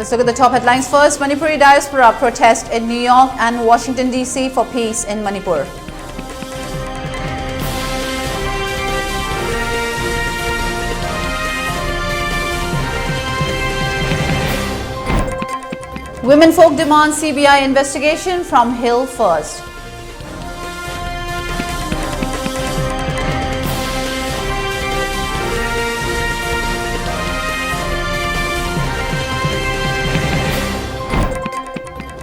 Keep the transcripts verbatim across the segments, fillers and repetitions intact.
So, look at the top headlines first. Manipuri diaspora protest in New York and Washington, D C for peace in Manipur. Women folk demand C B I investigation from Hill First.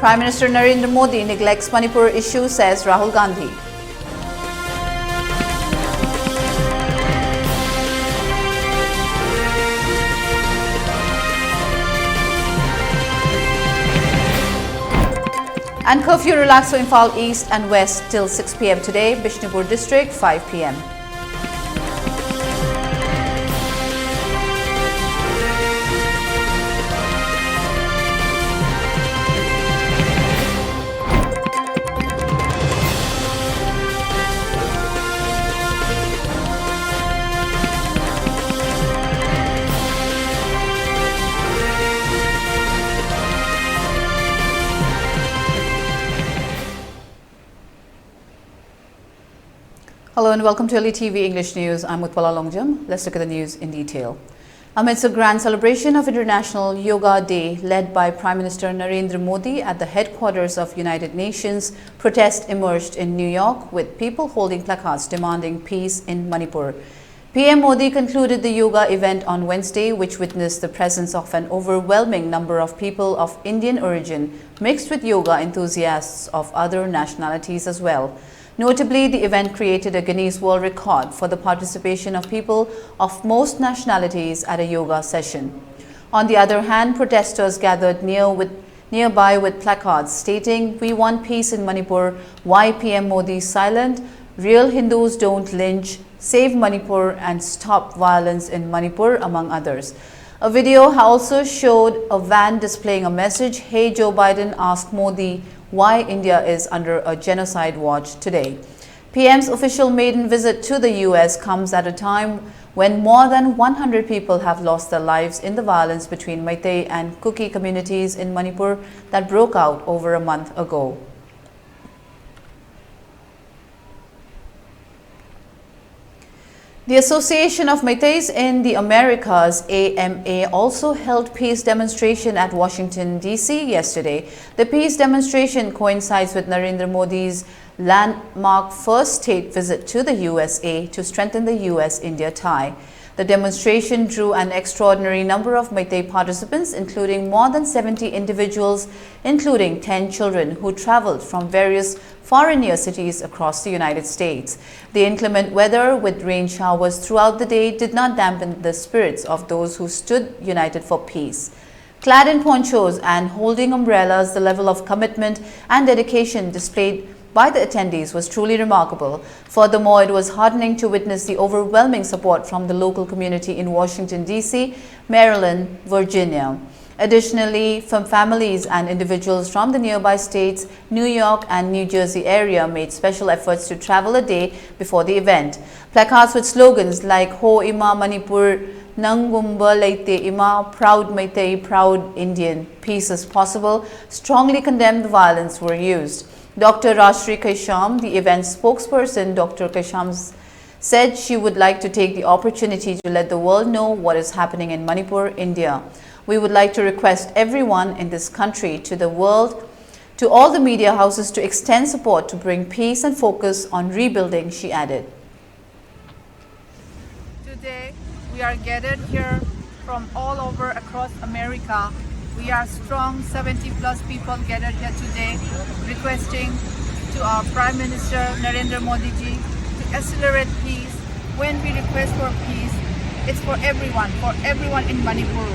Prime Minister Narendra Modi neglects Manipur issue, says Rahul Gandhi. And curfew relaxed for Imphal East and West till six p m today, Bishnupur District, five p m. Hello and welcome to L E T V English News. I'm Utpala Longjam. Let's look at the news in detail. Amidst a grand celebration of International Yoga Day led by Prime Minister Narendra Modi at the headquarters of United Nations, protests emerged in New York, with people holding placards demanding peace in Manipur. P M Modi concluded the yoga event on Wednesday, which witnessed the presence of an overwhelming number of people of Indian origin, mixed with yoga enthusiasts of other nationalities as well. Notably, the event created a Guinness World Record for the participation of people of most nationalities at a yoga session. On the other hand, protesters gathered near with, nearby with placards stating, "We want peace in Manipur, why P M Modi is silent? Real Hindus don't lynch, save Manipur and stop violence in Manipur," among others. A video ha-, also showed a van displaying a message, "Hey Joe Biden, ask Modi why India is under a genocide watch today." P M's official maiden visit to the U S comes at a time when more than one hundred people have lost their lives in the violence between Meitei and Kuki communities in Manipur that broke out over a month ago. The Association of Meiteis in the Americas, A M A, also held peace demonstration at Washington, D C yesterday. The peace demonstration coincides with Narendra Modi's landmark first state visit to the U S A to strengthen the U S India tie. The demonstration drew an extraordinary number of Meitei participants, including more than seventy individuals, including ten children, who traveled from various foreign near cities across the United States. The inclement weather, with rain showers throughout the day, did not dampen the spirits of those who stood united for peace. Clad in ponchos and holding umbrellas, the level of commitment and dedication displayed by the attendees was truly remarkable. Furthermore, it was heartening to witness the overwhelming support from the local community in Washington, D C, Maryland, Virginia. Additionally, from families and individuals from the nearby states, New York and New Jersey area made special efforts to travel a day before the event. Placards with slogans like Ho Ima Manipur, Nangumba Leite Ima, Proud Meitei, Proud Indian, Peace is Possible, strongly condemned the violence were used. Doctor Rashri Kesham, the event's spokesperson, Doctor Kesham's said she would like to take the opportunity to let the world know what is happening in Manipur, India. We would like to request everyone in this country, to the world, to all the media houses to extend support to bring peace and focus on rebuilding, she added. Today, we are gathered here from all over across America. We are strong, seventy plus people gathered here today, requesting to our Prime Minister Narendra Modi ji to accelerate peace. When we request for peace, it's for everyone, for everyone in Manipur,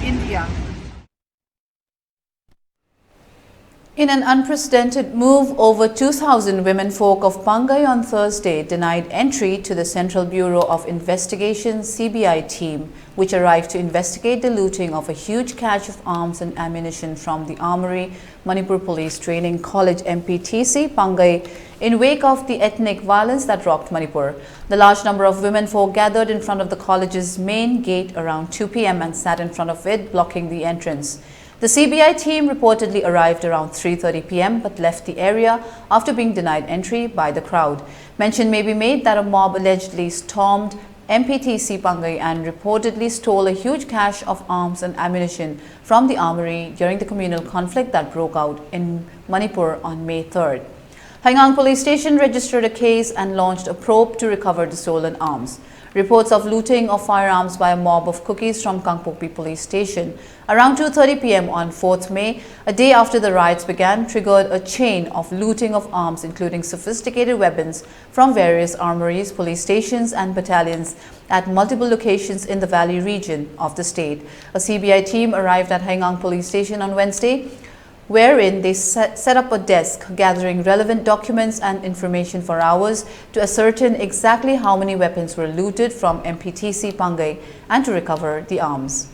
India. In an unprecedented move, over two thousand womenfolk of Pangai on Thursday denied entry to the Central Bureau of Investigation, C B I, team, which arrived to investigate the looting of a huge cache of arms and ammunition from the armory Manipur Police Training College, M P T C, Pangai, in wake of the ethnic violence that rocked Manipur. The large number of women folk gathered in front of the college's main gate around two p m and sat in front of it, blocking the entrance. The C B I team reportedly arrived around three thirty p m but left the area after being denied entry by the crowd. Mention may be made that a mob allegedly stormed M P T C Pangai and reportedly stole a huge cache of arms and ammunition from the armory during the communal conflict that broke out in Manipur on May third. Haigang Police Station registered a case and launched a probe to recover the stolen arms. Reports of looting of firearms by a mob of Kukis from Kangpokpi Police Station around two thirty p m on fourth May, a day after the riots began, triggered a chain of looting of arms, including sophisticated weapons, from various armories, police stations, and battalions at multiple locations in the valley region of the state. A C B I team arrived at Haigang Police Station on Wednesday, wherein they set, set up a desk gathering relevant documents and information for hours to ascertain exactly how many weapons were looted from M P T C Pangai and to recover the arms.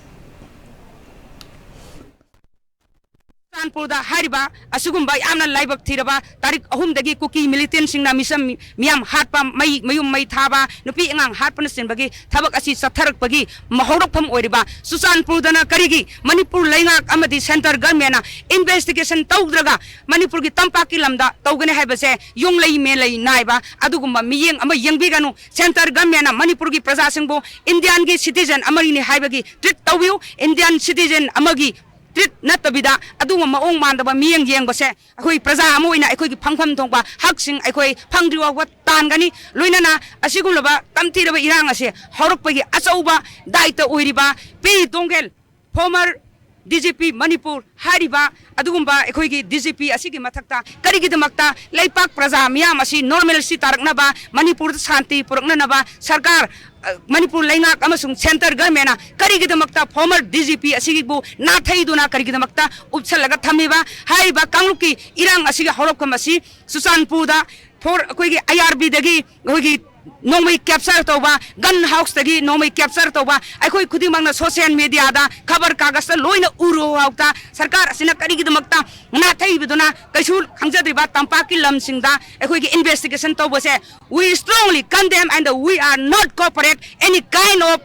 ꯆꯨꯔꯆꯥꯟꯄꯨꯔꯗ ꯍꯥꯏꯔꯤꯕ ꯑꯁꯤꯒꯨꯝꯕ ꯌꯥꯝꯅ ꯂꯥꯏꯕꯛ ꯊꯤꯔꯕ ꯇꯥꯔꯤꯛ ꯑꯍꯨꯝꯗꯒꯤ ꯀꯨꯀꯤ ꯃꯤꯂꯤꯇꯦꯟꯁꯤꯡꯅ ꯃꯤꯆꯝ ꯃꯤꯌꯥꯝ ꯍꯥꯠꯄ, ꯃꯩ, ꯃꯌꯨꯝ ꯃꯩ ꯊꯥꯕ, ꯅꯨꯄꯤ ꯑꯉꯥꯡ ꯍꯥꯠꯄꯅꯆꯤꯡꯕꯒꯤ ꯊꯕꯛ ꯑꯁꯤ ꯆꯠꯊꯔꯛꯄꯒꯤ ꯃ-, ꯍꯧꯔꯛꯐꯝ ꯑꯣꯏꯔꯤꯕ ꯆꯨꯔꯆꯥꯟꯄꯨꯔꯗꯅ ꯀꯔꯤꯒꯤ ꯃꯅꯤꯄꯨꯔ ꯂꯩꯉꯥꯛ ꯑꯃꯗꯤ ꯁꯦꯟꯇꯔ ꯒꯔꯃꯦꯟꯅ ꯏꯟꯚꯦꯁꯇꯤꯒꯦꯁꯟ ꯇꯧꯗ꯭ꯔꯒ ꯃꯅꯤꯄꯨꯔꯒꯤ ꯇꯝꯄꯥꯛꯀꯤ ꯂꯝꯗ ꯇꯧꯒꯅꯤ ꯍꯥꯏꯕꯁꯦ ꯌꯨꯝꯂꯩ ꯃꯦꯂꯩ ꯅꯥꯏꯕ ꯑꯗꯨꯒꯨꯝꯕ ꯃꯤꯠꯌꯦꯡ ꯑꯃ ꯌꯦꯡꯕꯤꯒꯅꯨ꯫ ꯁꯦꯟꯇꯔ ꯒꯔꯃꯦꯟꯅ ꯃꯅꯤꯄꯨꯔꯒꯤ ꯄ꯭ꯔꯖꯥꯁꯤꯡꯕꯨ ꯏꯟꯗꯤꯌꯥꯟꯒꯤ ꯁꯤꯇꯤꯖꯟ ꯑꯃꯅꯤ ꯍꯥꯏꯕꯒꯤ ꯇ꯭ꯔꯤꯠ ꯇꯧꯕꯤꯌꯨ꯫ ꯏꯟꯗꯤꯌꯥꯟ ꯁꯤꯇꯤꯖꯟ ꯑꯃꯒꯤ ꯇ꯭ꯔꯤꯠ ꯅꯠꯇꯕꯤꯗ ꯑꯗꯨꯒꯨꯝꯕ ꯃꯑꯣꯡ ꯃꯥꯟꯗꯕ ꯃꯤꯠꯌꯦꯡ ꯌꯦꯡꯕꯁꯦ ꯑꯩꯈꯣꯏ ꯄ꯭ꯔꯖꯥ ꯑꯃ ꯑꯣꯏꯅ ꯑꯩꯈꯣꯏꯒꯤ ꯐꯪꯐꯝ ꯊꯣꯛꯄ ꯍꯛꯁꯤꯡ ꯑꯩꯈꯣꯏ ꯐꯪꯗ꯭ꯔꯤ ꯐꯥꯎꯕ ꯇꯥꯟꯒꯅꯤ꯫ ꯂꯣꯏꯅꯅ ꯑꯁꯤꯒꯨꯝꯂꯕ ꯇꯝꯊꯤꯔꯕ ꯏꯔꯥꯡ ꯑꯁꯦ ꯍꯧꯔꯛꯄꯒꯤ ꯑꯆꯧꯕ ꯗꯥꯏꯇ ꯑꯣꯏꯔꯤꯕ ꯄꯤ ꯇꯣꯡꯒꯦꯜ, former D G P Manipur ꯍꯥꯏꯔꯤꯕ ꯑꯗꯨꯒꯨꯝꯕ ꯑꯩꯈꯣꯏꯒꯤ D G P ꯑꯁꯤꯒꯤ ꯃꯊꯛꯇ ꯀꯔꯤꯒꯤꯗꯃꯛꯇ ꯂꯩꯄꯥꯛ ꯄ꯭ꯔꯖꯥ ꯃꯤꯌꯥꯝ ꯑꯁꯤ normalcy ꯇꯥꯔꯛꯅꯕ, ꯃꯅꯤꯄꯨꯔꯗ ꯁꯥꯟꯇꯤ ꯄꯨꯔꯛꯅꯅꯕ ꯁꯔꯀꯥꯔ, ꯑ, ꯃꯅꯤꯄꯨꯔ ꯂꯩꯉꯥꯛ ꯑꯃꯁꯨꯡ ꯁꯦꯟꯇꯔ ꯒꯔꯃꯦꯟꯅ ꯀꯔꯤꯒꯤꯗꯃꯛꯇ former D G P ꯑꯁꯤꯕꯨ ꯅꯥꯊꯩꯗꯨꯅ ꯀꯔꯤꯒꯤꯗꯃꯛꯇ ꯎꯞꯁꯜꯂꯒ ꯊꯝꯃꯤꯕ? ꯍꯥꯏꯔꯤꯕ ꯀꯥꯡꯂꯨꯞꯀꯤ ꯏꯔꯥꯡ ꯑꯁꯤꯒꯤ ꯍꯧꯔꯛꯐꯝ ꯑꯁꯤ ꯆꯨꯔꯆꯥꯟꯄꯨꯔꯗ for ꯑꯩꯈꯣꯏꯒꯤ I R B ꯗꯒꯤ ꯑꯩꯈꯣꯏꯒꯤ ꯅꯣꯡꯃꯩ ꯀꯦꯞꯆꯔ ꯇꯧꯕ, ꯒꯟ ꯍꯥꯎꯁꯇꯒꯤ ꯅꯣꯡꯃꯩ ꯀꯦꯞꯆꯔ ꯇꯧꯕ, ꯑꯩꯈꯣꯏ ꯈꯨꯗꯤꯡꯃꯛꯅ ꯁꯣꯁꯤꯌꯦꯜ ꯃꯦꯗꯤꯌꯥꯗ, ꯈꯕꯔ ꯀꯥꯒꯖꯇ ꯂꯣꯏꯅ ꯎꯔꯣ ꯍꯥꯎꯇ ꯁꯔꯀꯥꯔ ꯑꯁꯤꯅ ꯀꯔꯤꯒꯤꯗꯃꯛꯇ ꯅꯥꯊꯩꯕꯗꯨꯅ ꯀꯩꯁꯨ ꯈꯪꯖꯗ꯭ꯔꯤꯕ ꯇꯝꯄꯥꯛꯀꯤ ꯂꯝꯁꯤꯡꯗ ꯑꯩꯈꯣꯏꯒꯤ ꯏꯟꯚꯦꯁꯇꯤꯒꯦꯁꯟ ꯇꯧꯕꯁꯦ, we strongly condemn and we are not cooperate any kind of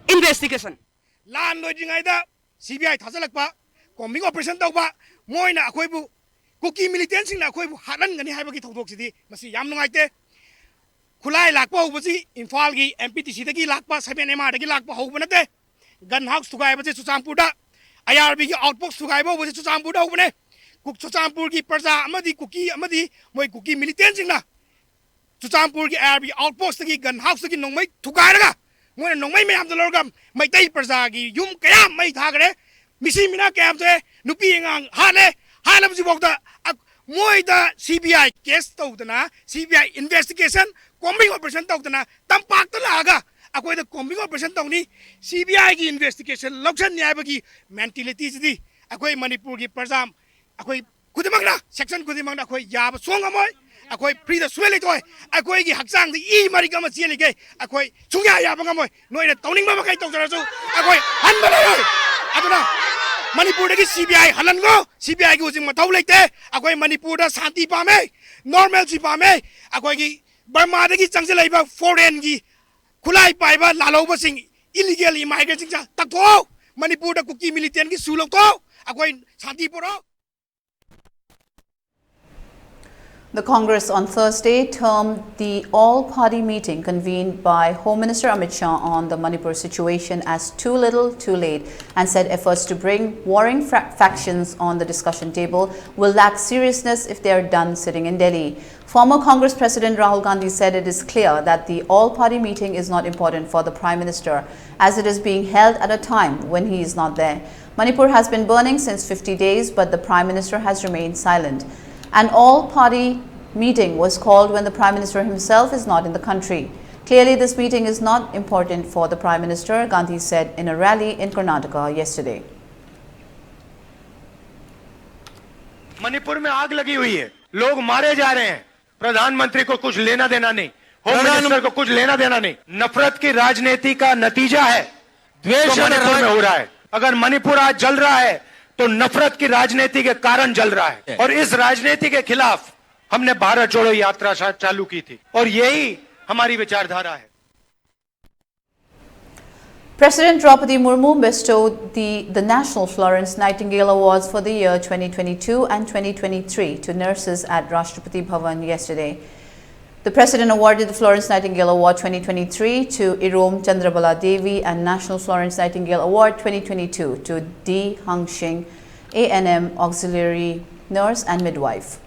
investigation. ꯂꯥꯟ ꯂꯣꯏꯗ꯭ꯔꯤꯉꯩꯗ ꯁꯤ ꯕꯤ ꯑꯥꯏ ꯊꯥꯖꯤꯜꯂꯛꯄ, ꯀꯣꯝꯕꯤꯡ ꯑꯣꯄꯔꯦꯁꯟ ꯇꯧꯕ, ꯃꯣꯏꯅ ꯑꯩꯈꯣꯏꯕꯨ, ꯀꯨꯀꯤ ꯃꯤꯂꯤꯇꯦꯟꯁꯤꯡꯅ ꯑꯩꯈꯣꯏꯕꯨ ꯍꯥꯠꯍꯟꯒꯅꯤ ꯍꯥꯏꯕꯒꯤ ꯊꯧꯗꯣꯛꯁꯤꯗꯤ ꯃꯁꯤ ꯌꯥꯝ ꯅꯨꯡꯉꯥꯏꯇꯦ꯫ ꯈꯨꯠꯂꯥꯏ ꯂꯥꯛꯄ ꯍꯧꯕꯁꯤ ꯏꯝꯐꯥꯜꯒꯤ ꯑꯦꯝ ꯄꯤ ꯇꯤ ꯁꯤꯗꯒꯤ ꯂꯥꯛꯄ, ꯁꯚꯦꯟ ꯑꯦꯝ ꯑꯥꯔꯗꯒꯤ ꯂꯥꯛꯄ ꯍꯧꯕ ꯅꯠꯇꯦ꯫ ꯒꯟ ꯍꯥꯎꯁ ꯊꯨꯒꯥꯏꯕꯁꯦ ꯆꯨꯔꯆꯥꯟꯄꯨꯔꯗ, ꯑꯥꯏ ꯑꯥꯔ ꯕꯤꯒꯤ ꯑꯥꯎꯠꯄꯣꯁ ꯊꯨꯒꯥꯏꯕ ꯍꯧꯕꯁꯦ ꯆꯨꯔꯆꯥꯟꯄꯨꯔꯗ ꯍꯧꯕꯅꯦ꯫ ꯀꯨꯛ-, ꯆꯨꯔꯆꯥꯟꯄꯨꯔꯒꯤ ꯄ꯭ꯔꯖꯥ ꯑꯃꯗꯤ ꯀꯨꯀꯤ ꯑꯃꯗꯤ ꯃꯣꯏ ꯀꯨꯀꯤ ꯃꯤꯂꯤꯇꯦꯟꯁꯤꯡꯅ ꯆꯨꯔꯆꯥꯟꯄꯨꯔꯒꯤ ꯑꯥꯏ ꯑꯥꯔ ꯕꯤ ꯑꯥꯎꯠꯄꯣꯁꯇꯒꯤ, ꯒꯟ ꯍꯥꯎꯁꯇꯒꯤ ꯅꯣꯡꯃꯩ ꯊꯨꯒꯥꯏꯔꯒ, ꯃꯣꯏꯅ ꯅꯣꯡꯃꯩ ꯃꯌꯥꯝꯗꯣ ꯂꯧꯔꯒ ꯃꯩꯇꯩ ꯄ꯭ꯔꯖꯥꯒꯤ ꯌꯨꯝ ꯀꯌꯥ ꯃꯩ ꯊꯥꯈ꯭ꯔꯦ, ꯃꯤꯁꯤ ꯃꯤꯅꯥ ꯀꯌꯥꯝ ꯊꯣꯛꯑꯦ, ꯅꯨꯄꯤ ꯑꯉꯥꯡ ꯍꯥꯠꯂꯦ꯫ ꯍꯥꯠꯂꯕꯁꯤꯐꯥꯎꯗ ꯑ-, ꯃꯣꯏꯗ ꯁꯤ ꯕꯤ ꯑꯥꯏ ꯀꯦꯁ ꯇꯧꯗꯅ, ꯁꯤ ꯕꯤ ꯑꯥꯏ ꯏꯟꯚꯦꯁꯇꯤꯒꯦꯁꯟ, ꯀꯣꯝꯕꯤꯡ ꯑꯣꯄꯔꯦꯁꯟ ꯇꯧꯗꯅ ꯇꯝꯄꯥꯛꯇ ꯂꯥꯛꯑꯒ ꯑꯩꯈꯣꯏꯗ ꯀꯣꯝꯕꯤꯡ ꯑꯣꯄꯔꯦꯁꯟ ꯇꯧꯅꯤ, ꯁꯤ ꯕꯤ ꯑꯥꯏꯒꯤ ꯏꯟꯚꯦꯁꯇꯤꯒꯦꯁꯟ ꯂꯧꯁꯟꯅꯤ ꯍꯥꯏꯕꯒꯤ ꯃꯦꯟꯇꯦꯂꯤꯇꯤꯁꯤꯗꯤ ꯑꯩꯈꯣꯏ ꯃꯅꯤꯄꯨꯔꯒꯤ ꯄ꯭ꯔꯖꯥ, ꯑꯩꯈꯣꯏ ꯈꯨꯗꯤꯡꯃꯛꯅ, ꯁꯦꯛꯁꯟ ꯈꯨꯗꯤꯡꯃꯛꯅ ꯑꯩꯈꯣꯏ ꯌꯥꯕ ꯁꯨꯡ ꯉꯝꯃꯣꯏ꯫ ꯑꯩꯈꯣꯏ ꯐ꯭ꯔꯤꯗ ꯁꯨꯡꯂꯩ ꯂꯩꯊꯣꯛꯑꯣꯏ꯫ ꯑꯩꯈꯣꯏꯒꯤ ꯍꯛꯆꯥꯡꯗ ꯏ ꯃꯔꯤꯛ ꯑꯃ ꯆꯦꯜꯂꯤꯈꯩ ꯑꯩꯈꯣꯏ ꯁꯨꯡꯌꯥ ꯌꯥꯕ ꯉꯝꯃꯣꯏ꯫ ꯅꯣꯏꯅ ꯇꯧꯅꯤꯡꯕ ꯃꯈꯩ ꯇꯧꯖꯔꯁꯨ ꯑꯩꯈꯣꯏ ꯍꯟꯕ ꯂꯩꯔꯣꯏ꯫ ꯑꯗꯨꯅ ꯃꯅꯤꯄꯨꯔꯗꯒꯤ ꯁꯤ ꯕꯤ ꯑꯥꯏ ꯍꯜꯍꯟꯈꯣ꯫ ꯁꯤ ꯕꯤ ꯑꯥꯏꯒꯤ ꯍꯧꯖꯤꯛ ꯃꯊꯧ ꯂꯩꯇꯦ꯫ ꯑꯩꯈꯣꯏ ꯃꯅꯤꯄꯨꯔꯗ ꯁꯥꯟꯇꯤ ꯄꯥꯝꯃꯦ, ꯅꯣꯔꯃꯦꯜꯁꯤ ꯄꯥꯝꯃꯦ꯫ ꯑꯩꯈꯣꯏꯒꯤ ꯕꯔꯃꯥꯗꯒꯤ ꯆꯪꯁꯤꯜꯂꯛꯏꯕ ꯐꯣꯔꯦꯟꯒꯤ ꯈꯨꯠꯂꯥꯏ ꯄꯥꯏꯕ ꯂꯥꯜꯍꯧꯕꯁꯤꯡ, ꯏꯂꯤꯒꯦꯜ ꯏꯃꯥꯏꯒ꯭ꯔꯦꯟꯁꯤꯡꯁꯦ ꯇꯛꯊꯣꯛꯑꯣ꯫ ꯃꯅꯤꯄꯨꯔꯗ ꯀꯨꯀꯤ ꯃꯤꯂꯤꯇꯦꯟꯒꯤ ꯁꯨ ꯂꯧꯊꯣꯛꯑꯣ꯫ ꯑꯩꯈꯣꯏ ꯁꯥꯟꯇꯤ ꯄꯨꯔꯛꯑꯣ꯫ The Congress on Thursday termed the all-party meeting convened by Home Minister Amit Shah on the Manipur situation as too little, too late and said efforts to bring warring fra- factions on the discussion table will lack seriousness if they are done sitting in Delhi. Former Congress President Rahul Gandhi said it is clear that the all-party meeting is not important for the Prime Minister as it is being held at a time when he is not there. Manipur has been burning since fifty days, but the Prime Minister has remained silent. An all-party meeting was called when the Prime Minister himself is not in the country. Clearly, this meeting is not important for the Prime Minister, Gandhi said in a rally in Karnataka yesterday. Manipur में आग लगी हुई है, लोग मारे जा रहे हैं, प्रधानमंत्री को कुछ लेना देना नहीं। होम मिनिस्टर को कुछ लेना देना नहीं। नफरत की राजनीति का नतीजा है जो मणिपुर में हो रहा है। अगर मणिपुर आज जल रहा है तो नफरत की राजनीति के कारण जल रहा है, और इस राजनीति के खिलाफ हमने भारत जोड़ो यात्रा शा- चालू की थी, और यही हमारी विचारधारा है। President Draupadi Murmu bestowed the, the National Florence Nightingale Awards for the year twenty twenty-two and twenty twenty-three to nurses at Rashtrapati Bhavan yesterday. The President awarded the Florence Nightingale Award twenty twenty-three to Irom Chandrabala Devi and National Florence Nightingale Award twenty twenty-two to D Hangshing, A N M auxiliary nurse and midwife.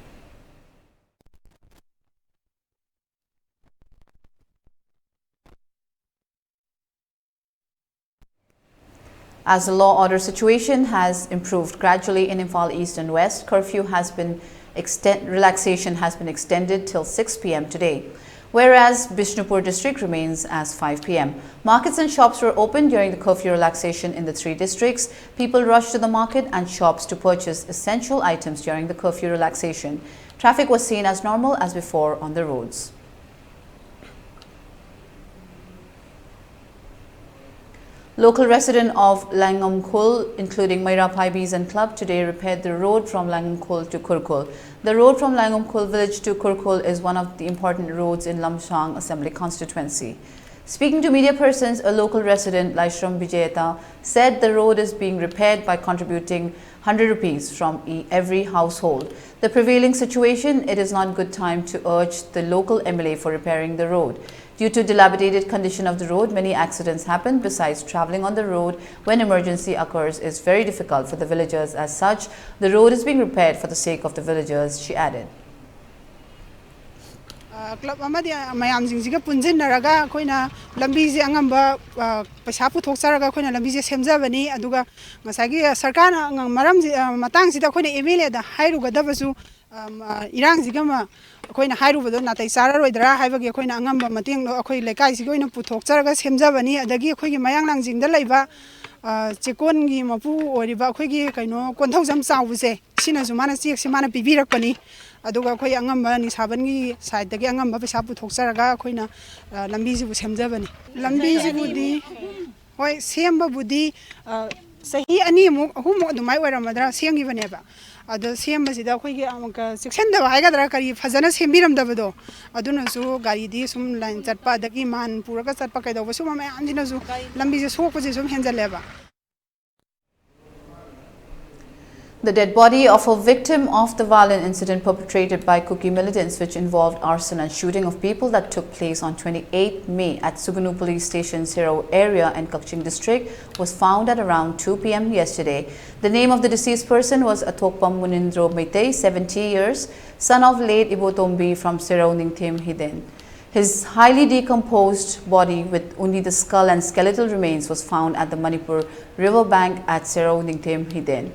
As the law order situation has improved gradually in Imphal East and West, curfew has been extend, relaxation has been extended till six p m today, whereas Bishnupur district remains as five p m. Markets and shops were open during the curfew relaxation in the three districts. People rushed to the market and shops to purchase essential items during the curfew relaxation. Traffic was seen as normal as before on the roads. Local resident of Langomkhul, including Meira Phaibi Zen Club, today repaired the road from Langomkhul to Kurkul. The road from Langomkhul village to Kurkul is one of the important roads in Lamshang Assembly Constituency. Speaking to media persons, a local resident, Laishram Vijayata, said the road is being repaired by contributing hundred rupees from e- every household. The prevailing situation, it is not good time to urge the local M L A for repairing the road. Due to dilapidated condition of the road, many accidents happen. Besides, traveling on the road when emergency occurs is very difficult for the villagers. As such, the road is being repaired for the sake of the villagers, she added. Club ꯑꯃꯗꯤ ꯃꯌꯥꯝꯁꯤꯡꯁꯤꯒ ꯄꯨꯟꯁꯤꯟꯅꯔꯒ ꯑꯩꯈꯣꯏꯅ ꯂꯝꯕꯤꯁꯦ ꯑꯉꯝꯕ ꯄꯩꯁꯥ ꯄꯨꯊꯣꯛꯆꯔꯒ ꯑꯩꯈꯣꯏꯅ ꯂꯝꯕꯤꯁꯦ ꯁꯦꯝꯖꯕꯅꯤ꯫ ꯑꯗꯨꯒ ꯉꯁꯥꯏꯒꯤ ꯁꯔꯀꯥꯔꯅ ꯃꯔꯝꯁꯤ ꯃꯇꯥꯡꯁꯤꯗ ꯑꯩꯈꯣꯏꯅ ꯑꯦꯝ ꯑꯦꯜ ꯑꯦꯗ ꯍꯥꯏꯔꯨꯒꯗꯕꯁꯨ ꯏꯔꯥꯡꯁꯤꯒ ꯑꯩꯈꯣꯏꯅ ꯍꯥꯏꯔꯨꯕꯗꯣ ꯅꯥꯇꯩ ꯆꯥꯔꯔꯣꯏꯗ꯭ꯔꯥ ꯍꯥꯏꯕꯒꯤ ꯑꯩꯈꯣꯏꯅ ꯑꯉꯝꯕ ꯃꯇꯦꯡꯗꯣ ꯑꯩꯈꯣꯏ ꯂꯩꯀꯥꯏꯁꯤꯒꯤ ꯑꯣꯏꯅ ꯄꯨꯊꯣꯛꯆꯔꯒ ꯁꯦꯝꯖꯕꯅꯤ꯫ ꯑꯗꯒꯤ ꯑꯩꯈꯣꯏꯒꯤ ꯃꯌꯥꯡ ꯂꯥꯡꯖꯤꯡꯗ ꯂꯩꯕ ꯆꯦꯛꯀꯣꯟꯒꯤ ꯃꯄꯨ ꯑꯣꯏꯔꯤꯕ ꯑꯩꯈꯣꯏꯒꯤ ꯀꯩꯅꯣ ꯀꯣꯟꯊꯧꯖꯝ ꯆꯥꯎꯕꯁꯦ, ꯁꯤꯅꯁꯨ ꯃꯥꯅ ꯆꯦꯛꯁꯦ ꯃꯥꯅ ꯄꯤꯕꯤꯔꯛꯄꯅꯤ꯫ ꯑꯗꯨꯒ ꯑꯩꯈꯣꯏ ꯑꯉꯝꯕ ꯅꯤꯁꯥꯕꯟꯒꯤ ꯁꯥꯏꯠꯇꯒꯤ ꯑꯉꯝꯕ ꯄꯩꯁꯥ ꯄꯨꯊꯣꯛꯆꯔꯒ ꯑꯩꯈꯣꯏꯅ, ꯑ, ꯂꯝꯕꯤꯁꯤꯕꯨ ꯁꯦꯝꯖꯕꯅꯤ꯫ ꯂꯝꯕꯤꯁꯤꯕꯨꯗꯤ, ꯍꯣꯏ, ꯁꯦꯝꯕꯕꯨꯗꯤ, ꯑ, ꯆꯍꯤ ꯑꯅꯤꯃꯨꯛ, ꯑꯍꯨꯝꯃꯨꯛ ꯑꯗꯨꯃꯥꯏꯅ ꯑꯣꯏꯔꯝꯃꯗ꯭ꯔꯥ ꯁꯦꯝꯈꯤꯕꯅꯦꯕ꯫ ꯑꯗꯣ ꯁꯦꯝꯕꯁꯤꯗ ꯑꯩꯈꯣꯏꯒꯤ ꯑꯃꯨꯛꯀ ꯆꯦꯛꯁꯤꯟꯗꯕ ꯍꯥꯏꯒꯗ꯭ꯔꯥ, ꯀꯔꯤ ꯐꯖꯅ ꯁꯦꯝꯕꯤꯔꯝꯗꯕꯗꯣ, ꯑꯗꯨꯅꯁꯨ ꯒꯥꯔꯤꯗꯤ ꯁꯨꯝ ꯂꯥꯏꯟ ꯆꯠꯄ, ꯑꯗꯒꯤ ꯃꯥꯟ ꯄꯨꯔꯒ ꯆꯠꯄ, ꯀꯩꯗꯧꯕ, ꯁꯨꯝꯕ ꯃꯌꯥꯝꯁꯤꯅꯁꯨ ꯂꯝꯕꯤꯁꯦ ꯁꯣꯛꯄꯁꯦ ꯁꯨꯝ ꯍꯦꯟꯖꯜꯂꯦꯕ꯫ The dead body of a victim of the violent incident perpetrated by Kuki militants, which involved arson and shooting of people, that took place on twenty-eighth May at Sugnu Police Station, Serao area in Kakching district, was found at around two p m yesterday. The name of the deceased person was Athokpam Munindro Meitei, seventy years, son of late Ibotombi from Serao Ningthem Hiden. His highly decomposed body, with only the skull and skeletal remains, was found at the Manipur river bank at Serao Ningthem Hiden.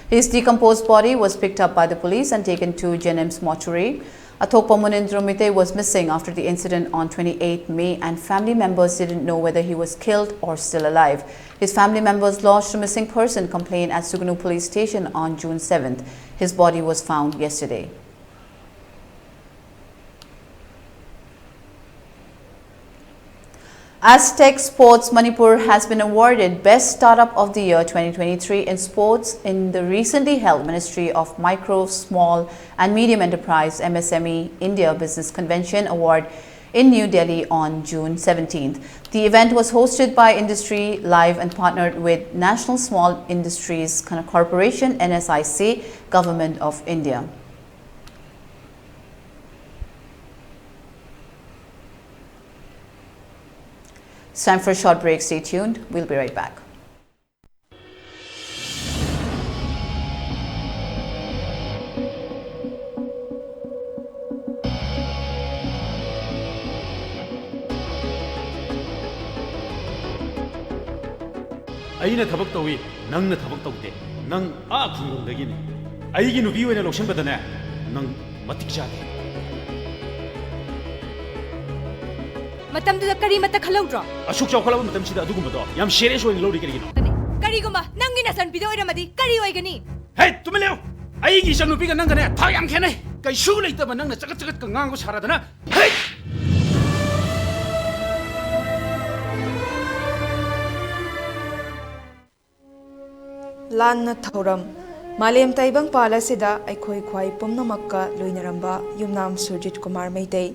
His decomposed body was picked up by the police and taken to Jennings mortuary. Athokpa Munindra Mite was missing after the incident on twenty-eighth May, and family members didn't know whether he was killed or still alive. His family members lodged a missing person complaint at Sugnu Police Station on June seventh. His body was found yesterday. Aztec Sports Manipur has been awarded Best Startup of the Year twenty twenty-three in Sports in the recently held Ministry of Micro, Small and Medium Enterprise, M S M E, India Business Convention Award in New Delhi on June seventeenth. The event was hosted by Industry Live and partnered with National Small Industries Corporation, N S I C, Government of India. It's time for a short break. Stay tuned. We'll be right back. ꯑꯩꯅ ꯊꯕꯛ ꯇꯧꯏ, ꯅꯪꯅ ꯊꯕꯛ ꯇꯧꯗꯦ꯫ ꯅꯪ ꯑꯥ ꯈꯨꯡꯒꯪꯗꯒꯤꯅꯤ꯫ ꯑꯩꯒꯤ ꯅꯨꯄꯤ ꯑꯣꯏꯅ ꯂꯧꯁꯤꯟꯕꯗꯅꯦ, ꯅꯪ ꯃꯇꯤꯛ ꯆꯥꯗꯦ꯫ ꯃꯇꯝꯗꯨꯗ ꯀꯔꯤꯃꯠꯇ ꯈꯜꯍꯧꯗ꯭ꯔꯣ? ꯑꯁꯨꯛ ꯆꯥꯎꯈꯠꯂꯕ ꯃꯇꯝꯁꯤꯗ ꯑꯗꯨꯒꯨꯝꯕꯗꯣ ꯌꯥꯝ serious ꯑꯣꯏꯅ ꯂꯧꯔꯤ ꯀꯔꯤꯒꯤꯅꯣ? ꯀꯔꯤꯒꯨꯝꯕ ꯅꯪꯒꯤ ꯅꯆꯟꯅꯨꯄꯤꯗ ꯑꯣꯏꯔꯝꯃꯗꯤ ꯀꯔꯤ ꯑꯣꯏꯒꯅꯤ? ꯍꯦ, ꯇꯨꯃꯤꯟ ꯂꯩꯌꯨ! ꯑꯩꯒꯤ ꯏꯆꯟꯅꯨꯄꯤꯒ ꯅꯪꯒꯅꯦ ꯊꯥꯛ ꯌꯥꯝ ꯈꯦꯠꯅꯩ꯫ ꯀꯩꯁꯨ ꯂꯩꯇꯕ ꯅꯪꯅ ꯆꯒꯠ ꯆꯒꯠꯀ ꯉꯥꯡꯕ ꯁꯥꯔꯗꯅ꯫ ꯍꯩꯠ! ꯂꯥꯟꯅ ꯊꯧꯔꯝ꯫ ꯃꯥꯂꯦꯝ ꯇꯥꯏꯕꯪꯄꯥꯜ ꯑꯁꯤꯗ ꯑꯩꯈꯣꯏ ꯈ꯭ꯋꯥꯏ ꯄꯨꯝꯅꯃꯛꯀ ꯂꯣꯏꯅꯔꯝꯕ ꯌꯨꯝꯅꯥꯝ ꯁꯨꯔꯖꯤꯠ ꯀꯨꯃꯥꯔ ꯃꯩꯇꯩ,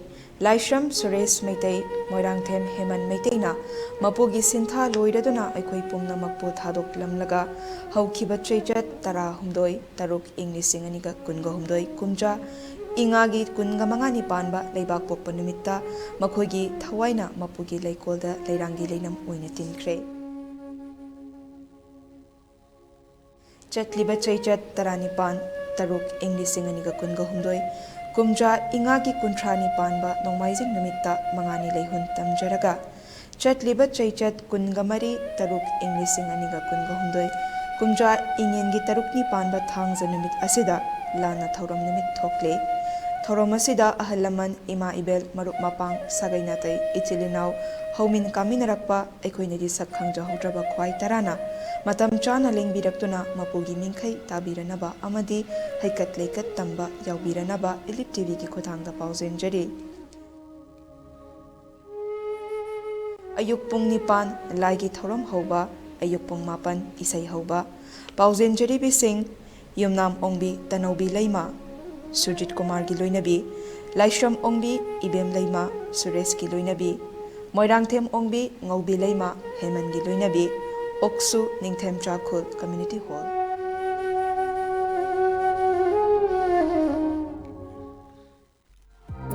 ꯂꯥꯏꯁ꯭ꯔꯝ ꯁꯨꯔꯦꯁ ꯃꯩꯇꯩ, ꯃꯣꯏꯔꯥꯡꯊꯦꯝ ꯍꯦꯃꯟ ꯃꯩꯇꯩꯅ ꯃꯄꯨꯒꯤ ꯁꯤꯟꯊꯥ ꯂꯣꯏꯔꯗꯨꯅ ꯑꯩꯈꯣꯏ ꯄꯨꯝꯅꯃꯛꯄꯨ ꯊꯥꯗꯣꯛꯂꯝꯂꯒ ꯍꯧꯈꯤꯕ ꯆꯩꯆꯠ ꯇꯔꯥꯍꯨꯝꯗꯣꯏ ꯇꯔꯨꯛ ꯏꯪ ꯂꯤꯁꯤꯡ ꯑꯅꯤꯒ ꯀꯨꯟꯒ ꯍꯨꯝꯗꯣꯏ ꯀꯨꯝꯖꯥ ꯏꯉꯥꯒꯤ ꯀꯨꯟꯒ ꯃꯉꯥꯅꯤ ꯄꯥꯟꯕ ꯂꯩꯕꯥꯛ ꯄꯣꯛꯄ ꯅꯨꯃꯤꯠꯇ ꯃꯈꯣꯏꯒꯤ ꯊꯋꯥꯏꯅ ꯃꯄꯨꯒꯤ ꯂꯩꯀꯣꯜꯗ ꯂꯩꯔꯥꯡꯒꯤ ꯂꯩꯅꯝ ꯑꯣꯏꯅ ꯇꯤꯟꯈ꯭ꯔꯦ꯫ ꯆꯠꯂꯤꯕ ꯆꯩꯆꯠ ꯇꯔꯥꯅꯤꯄꯥꯟ ꯇꯔꯨꯛ ꯏꯪ ꯂꯤꯁꯤꯡ ꯑꯅꯤꯒ ꯀꯨꯟꯒ ꯍꯨꯝꯗꯣꯏ ꯀꯨꯝꯖꯥ ꯏꯉꯥꯒꯤ ꯀꯨꯟꯊ꯭ꯔꯥꯅꯤ ꯄꯥꯟꯕ ꯅꯣꯡꯃꯥꯏꯖꯤꯡ ꯅꯨꯃꯤꯠꯇ ꯃꯉꯥꯅꯤ ꯂꯩꯍꯨꯟ ꯇꯝꯖꯔꯒ ꯆꯠꯂꯤꯕ ꯆꯩꯆꯠ ꯀꯨꯟꯒ ꯃꯔꯤ ꯇꯔꯨꯛ ꯏꯪ ꯂꯤꯁꯤꯡ ꯑꯅꯤꯒ ꯀꯨꯟꯒ ꯍꯨꯝꯗꯣꯏ ꯀꯨꯝꯖꯥ ꯏꯉꯦꯟꯒꯤ ꯇꯔꯨꯛꯅꯤ ꯄꯥꯟꯕ ꯊꯥꯡꯖ ꯅꯨꯃꯤꯠ ꯑꯁꯤꯗ ꯂꯥꯟꯅ ꯊꯧꯔꯝ ꯅꯨꯃꯤꯠ ꯊꯣꯛꯂꯦ꯫ ꯊꯧꯔꯝ ꯑꯁꯤꯗ ꯑꯍꯜ ꯂꯃꯟ, ꯏꯃꯥ ꯏꯕꯦꯜ, ꯃꯔꯨꯞ ꯃꯄꯥꯡ, ꯁꯥꯒꯩ ꯅꯥꯇꯩ, ꯏꯆꯤꯜ ꯏꯅꯥꯎ, ꯍꯧꯃꯤꯟ ꯀꯥꯃꯤꯟꯅꯔꯛꯄ, ꯑꯩꯈꯣꯏꯅꯗꯤ ꯁꯛ ꯈꯪꯖꯍꯧꯗ꯭ꯔꯕ ꯈ꯭ꯋꯥꯏ ꯇꯔꯥꯅ ꯃꯇꯝ ꯆꯥꯅ ꯂꯦꯡꯕꯤꯔꯛꯇꯨꯅ ꯃꯄꯨꯒꯤ ꯃꯤꯡꯈꯩ ꯇꯥꯕꯤꯔꯅꯕ ꯑꯃꯗꯤ ꯍꯩꯀꯠ ꯂꯩꯀꯠ ꯇꯝꯕ ꯌꯥꯎꯕꯤꯔꯅꯕ ꯏꯂꯤꯠ ꯇꯤꯚꯤꯒꯤ ꯈꯨꯠꯊꯥꯡꯗ ꯄꯥꯎꯖꯦꯟꯖꯔꯤ꯫ ꯑꯌꯨꯛ ꯄꯨꯡ ꯅꯤꯄꯥꯟ ꯂꯥꯏꯒꯤ ꯊꯧꯔꯝ ꯍꯧꯕ, ꯑꯌꯨꯛ ꯄꯨꯡ ꯃꯥꯄꯟ ꯏꯁꯩ ꯍꯧꯕ꯫ ꯄꯥꯎꯖꯦꯟꯖꯔꯤꯕꯤꯁꯤꯡ: ꯌꯨꯝꯅꯥꯝ ꯑꯣꯡꯕꯤ ꯇꯅꯧꯕꯤ ꯂꯩꯃ, ꯁꯨꯔꯖꯤꯠ ꯀꯨꯃꯥꯔꯒꯤ ꯂꯣꯏꯅꯕꯤ, ꯂꯥꯏꯁ꯭ꯔꯝ ꯑꯣꯡꯕꯤ ꯏꯕꯦꯝ ꯂꯩꯃ, ꯁꯨꯔꯦꯁꯀꯤ ꯂꯣꯏꯅꯕꯤ, ꯃꯣꯏꯔꯥꯡꯊꯦꯝ ꯑꯣꯡꯕꯤ ꯉꯧꯕꯤ ꯂꯩꯃ, ꯍꯦꯃꯟꯒꯤ ꯂꯣꯏꯅꯕꯤ, ꯑꯣꯛꯁꯨ Ningthemcha Khul community hall.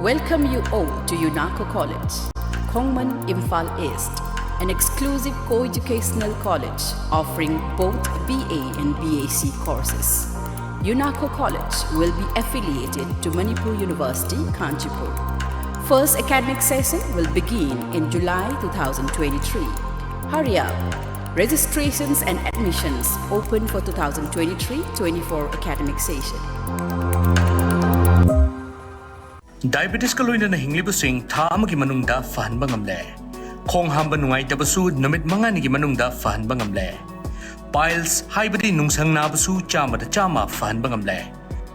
Welcome you all to UNACO College, Khongman, Imphal East, an exclusive co-educational college offering both B A and B A C courses. UNACO College will be affiliated to Manipur University, Kanchanpur. First academic session will begin in July two thousand twenty-three. Hurry up! Registrations and admissions open for two thousand twenty-three twenty-four academic session. ꯗꯥꯏꯕꯦꯇꯤꯁꯀ ꯂꯣꯏꯅꯅ ꯍꯤꯡꯂꯤꯕꯁꯤꯡ ꯊꯥ ꯑꯃꯒꯤ ꯃꯅꯨꯡꯗ ꯐꯍꯟꯕ ꯉꯝꯂꯦ꯫ ꯈꯣꯡ ꯍꯥꯝꯕ ꯅꯨꯡꯉꯥꯏꯇꯕꯁꯨ ꯅꯨꯃꯤꯠ ꯃꯉꯥꯅꯤꯒꯤ ꯃꯅꯨꯡꯗ ꯐꯍꯟꯕ ꯉꯝꯂꯦ꯫ ꯄꯥꯏꯜꯁ ꯍꯥꯏꯕꯗꯤ ꯅꯨꯡꯁꯪ ꯅꯥꯕꯁꯨ ꯆꯥꯝꯃꯗ ꯆꯥꯝꯃ ꯐꯍꯟꯕ ꯉꯝꯂꯦ꯫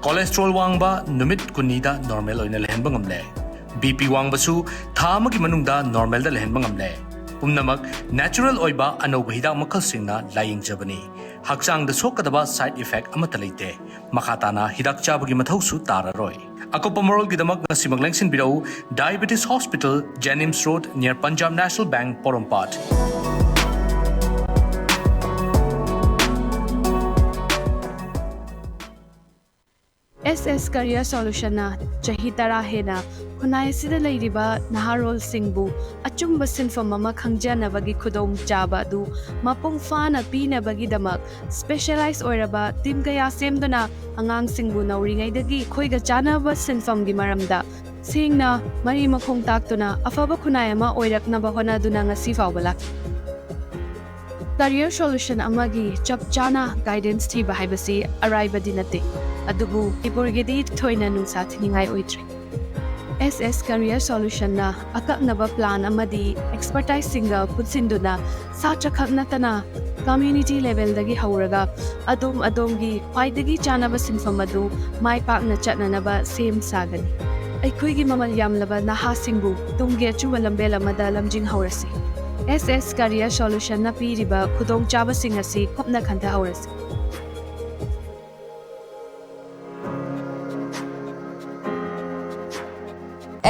Cholesterol ꯋꯥꯡꯕ ꯅꯨꯃꯤꯠ ꯀꯨꯟꯅꯤꯗ ꯅꯣꯔꯃꯦꯜ ꯑꯣꯏꯅ ꯂꯩꯍꯟꯕ ꯉꯝꯂꯦ꯫ ꯕꯤ ꯄꯤ ꯋꯥꯡꯕꯁꯨ ꯊꯥ ꯑꯃꯒꯤ ꯃꯅꯨꯡꯗ ꯅꯣꯔꯃꯦꯜꯗ ꯂꯩꯍꯟꯕ ꯉꯝꯂꯦ꯫ ꯄꯨꯝꯅꯃꯛ ꯅꯦꯆꯔꯦꯜ ꯑꯣꯏꯕ ꯑꯅꯧꯕ ꯍꯤꯗꯥꯛ ꯃꯈꯜꯁꯤꯡꯅ ꯂꯥꯌꯦꯡꯖꯕꯅꯤ꯫ ꯍꯛꯆꯥꯡꯗ ꯁꯣꯛꯀꯗꯕ ꯁꯥꯏꯗ ꯏꯐꯦꯛ ꯑꯃꯠꯇ ꯂꯩꯇꯦ꯫ ꯃꯈꯥ ꯇꯥꯅ ꯍꯤꯗꯥꯛ ꯆꯥꯕꯒꯤ ꯃꯊꯧꯁꯨ ꯇꯥꯔꯔꯣꯏ꯫ ꯑꯀꯨꯞꯄ ꯃꯔꯣꯜꯒꯤꯗꯃꯛ ꯉꯁꯤꯃꯛ ꯂꯦꯡꯁꯤꯟꯕꯤꯔꯛꯎ, Diabetes Hospital, Jenims Road, near Punjab National Bank, ꯄꯣꯔꯣꯝꯄꯥꯠ꯫ ꯑꯦꯁ ꯑꯦꯁ Career Solutionꯅ ꯆꯍꯤ ꯇꯔꯥ ꯍꯦꯟꯅ ꯈꯨꯟꯅꯥꯏ ꯑꯁꯤꯗ ꯂꯩꯔꯤꯕ ꯅꯍꯥꯔꯣꯜꯁꯤꯡꯕꯨ ꯑꯆꯨꯝꯕ ꯁꯤꯟꯐꯝ ꯑꯃ ꯈꯪꯖꯅꯕꯒꯤ ꯈꯨꯗꯣꯡꯆꯥꯕ ꯑꯗꯨ ꯃꯄꯨꯡ ꯐꯥꯅ ꯄꯤꯅꯕꯒꯤꯗꯃꯛ specialize ꯑꯣꯏꯔꯕ team ꯀꯌꯥ ꯁꯦꯝꯗꯨꯅ ꯑꯉꯥꯡꯁꯤꯡꯕꯨ ꯅꯧꯔꯤꯉꯩꯗꯒꯤ ꯑꯩꯈꯣꯏꯒ ꯆꯥꯟꯅꯕ ꯁꯤꯟꯐꯝꯒꯤ ꯃꯔꯝꯗ ꯁꯦꯡꯅ ꯃꯔꯤ ꯃꯈꯣꯡ ꯇꯥꯛꯇꯨꯅ ꯑꯐꯕ ꯈꯨꯟꯅꯥꯏ ꯑꯃ ꯑꯣꯏꯔꯛꯅꯕ ꯍꯣꯠꯅꯗꯨꯅ ꯉꯁꯤ ꯐꯥꯎꯕ ꯂꯥꯛꯂꯤ꯫ Career Solution ꯑꯃꯒꯤ ꯆꯞ ꯆꯥꯅ guidance ꯊꯤꯕ ꯍꯥꯏꯕꯁꯤ ꯑꯔꯥꯏꯕꯗꯤ ꯅꯠꯇꯦ, ꯑꯗꯨꯕꯨ ꯃꯅꯤꯄꯨꯔꯒꯤꯗꯤ ꯊꯣꯏꯅ ꯅꯨꯡꯁꯥ ꯊꯤꯅꯤꯡꯉꯥꯏ ꯑꯣꯏꯗ꯭ꯔꯦ꯫ ꯑꯦꯁ ꯑꯦꯁ Career Solutionꯅ ꯑꯀꯛꯅꯕ plan ꯑꯃꯗꯤ expertiseꯁꯤꯡꯒ ꯄꯨꯟꯁꯤꯟꯗꯨꯅ ꯁꯥꯇ꯭ꯔ ꯈꯛ ꯅꯠꯇꯅ community levelꯗꯒꯤ ꯍꯧꯔꯒ ꯑꯗꯣꯝ ꯑꯗꯣꯝꯒꯤ ꯈ꯭ꯋꯥꯏꯗꯒꯤ ꯆꯥꯅꯕ ꯁꯤꯟꯐꯝ ꯑꯗꯨ ꯃꯥꯏ ꯄꯥꯛꯅ ꯆꯠꯅꯅꯕ ꯁꯦꯝ ꯁꯥꯒꯅꯤ꯫ ꯑꯩꯈꯣꯏꯒꯤ ꯃꯃꯜ ꯌꯥꯝꯂꯕ ꯅꯍꯥꯁꯤꯡꯕꯨ ꯇꯨꯡꯒꯤ ꯑꯆꯨꯝꯕ ꯂꯝꯕꯦꯜ ꯑꯃꯗ ꯂꯝꯖꯤꯡꯍꯧꯔꯁꯤ꯫ ꯑꯦꯁ ꯑꯦꯁ Career Solutionꯅ ꯄꯤꯔꯤꯕ ꯈꯨꯗꯣꯡꯆꯥꯕꯁꯤꯡ ꯑꯁꯤ ꯀꯨꯞꯅ ꯈꯟꯊꯍꯧꯔꯁꯤ꯫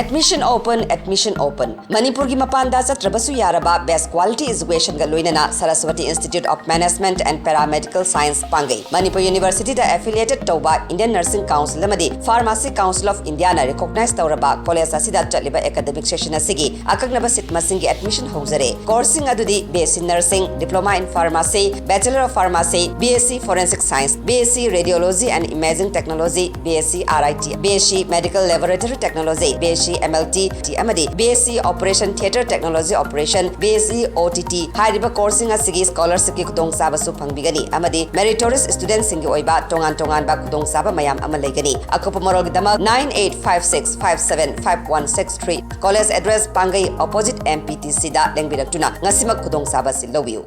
Admission open, admission open. ꯃꯅꯤꯄꯨꯔꯒꯤ ꯃꯄꯥꯟꯗ ꯆꯠꯇ꯭ꯔꯕꯁꯨ ꯌꯥꯔꯕ best quality educationꯒ ꯂꯣꯏꯅꯅ Saraswati Institute of Management and Paramedical Science ꯄꯥꯡꯒꯩ꯫ Manipur Universityꯗ affiliated ꯇꯧꯕ Indian Nursing Council ꯑꯃꯗꯤ Pharmacy Council of Indiaꯅ recognize ꯇꯧꯔꯕ college ꯑꯁꯤꯗ ꯆꯠꯂꯤꯕ academic session ꯑꯁꯤꯒꯤ ꯑꯀꯛꯅꯕ seat ꯃꯁꯤꯡꯒꯤ admission ꯍꯧꯖꯔꯦ꯫ Courseꯁꯤꯡ ꯑꯗꯨꯗꯤ B S C Nursing, Diploma in Pharmacy, Bachelor of Pharmacy, B S C Forensic Science, B S C Radiology and Imaging Technology, B S C R I T, B S C Medical Laboratory Technology, B S C M L T ꯑꯃꯗꯤ B S C Operation Theatre Technology Operation, B S C O T T ꯍꯥꯏꯔꯤꯕ courseꯁꯤꯡ ꯑꯁꯤꯒꯤ scholarshipꯀꯤ ꯈꯨꯗꯣꯡꯆꯥꯕꯁꯨ ꯐꯪꯕꯤꯒꯅꯤ ꯑꯃꯗꯤ meritorious studentꯁꯤꯡꯒꯤ ꯑꯣꯏꯕ ꯇꯣꯉꯥꯟ ꯇꯣꯉꯥꯟꯕ ꯈꯨꯗꯣꯡꯆꯥꯕ ꯃꯌꯥꯝ ꯑꯃ ꯂꯩꯒꯅꯤ꯫ ꯑꯀꯨꯞꯄ ꯃꯔꯣꯜꯒꯤꯗꯃꯛ nine eight five six five seven five one six three꯫ College address ꯄꯥꯡꯒꯩ opposite M P T Cꯗ ꯂꯦꯡꯕꯤꯔꯛꯇꯨꯅ ꯉꯁꯤꯃꯛ ꯈꯨꯗꯣꯡꯆꯥꯕ ꯑꯁꯤ ꯂꯧꯕꯤꯌꯨ꯫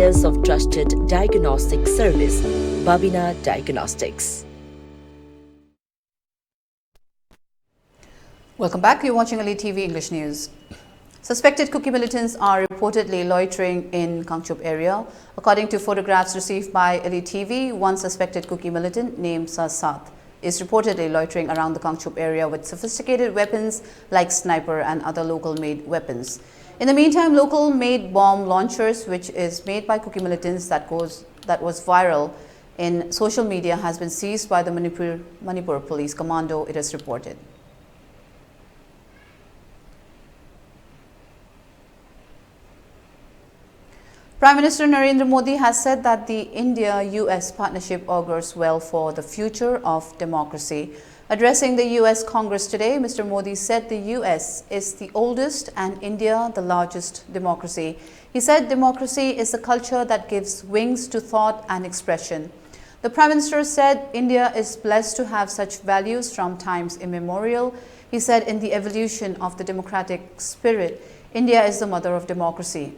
Years of trusted diagnostic service, Babina Diagnostics. Welcome back. You're watching Elite T V English News. Suspected Kuki militants are reportedly loitering in Kangchup area. According to photographs received by Elite T V, one suspected Kuki militant named Sasat is reportedly loitering around the Kangchup area with sophisticated weapons like sniper and other local-made weapons. In the meantime, local-made bomb launchers, which is made by Kuki militants that goes, that was viral in social media, has been seized by the Manipur, Manipur Police Commando, it is reported. Prime Minister Narendra Modi has said that the India-U S partnership augurs well for the future of democracy. Addressing the U S Congress today, Mister Modi said the U S is the oldest and India the largest democracy. He said democracy is a culture that gives wings to thought and expression. The Prime Minister said India is blessed to have such values from times immemorial. He said, in the evolution of the democratic spirit, India is the mother of democracy.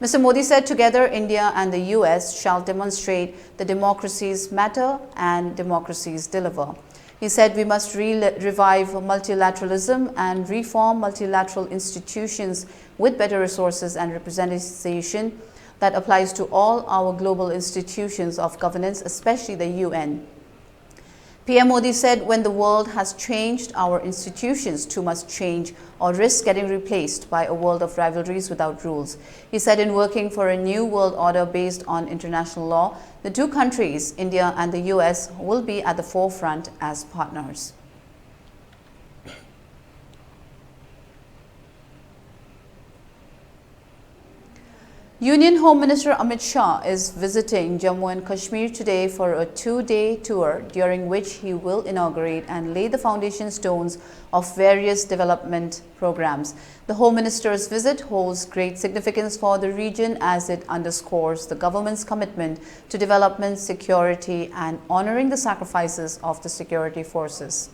Mister Modi said, together, India and the U S shall demonstrate that democracies matter and democracies deliver. He said, we must re- revive multilateralism and reform multilateral institutions with better resources and representation that applies to all our global institutions of governance, especially the U N. P M Modi said, when the world has changed, our institutions too must change or risk getting replaced by a world of rivalries without rules. He said, in working for a new world order based on international law, the two countries, India and the U S, will be at the forefront as partners. Union Home Minister Amit Shah is visiting Jammu and Kashmir today for a two-day tour, during which he will inaugurate and lay the foundation stones of various development programs. The Home Minister's visit holds great significance for the region, as it underscores the government's commitment to development, security, and honoring the sacrifices of the security forces.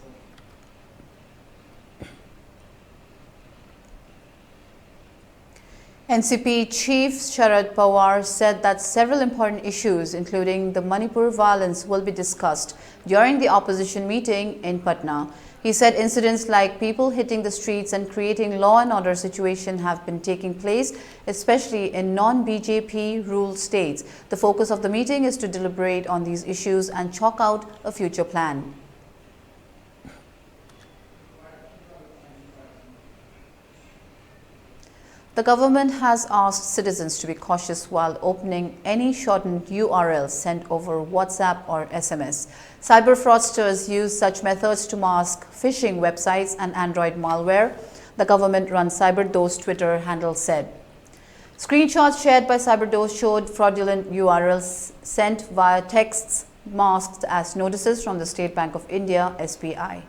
N C P chief Sharad Pawar said that several important issues, including the Manipur violence, will be discussed during the opposition meeting in Patna. He said incidents like people hitting the streets and creating law and order situation have been taking place, especially in non-B J P ruled states. The focus of the meeting is to deliberate on these issues and chalk out a future plan. The government has asked citizens to be cautious while opening any shortened U R L sent over WhatsApp or S M S. Cyber fraudsters use such methods to mask phishing websites and Android malware, the government-run CyberDost Twitter handle said. Screenshots shared by CyberDost showed fraudulent U R Ls sent via texts masked as notices from the State Bank of India, S B I.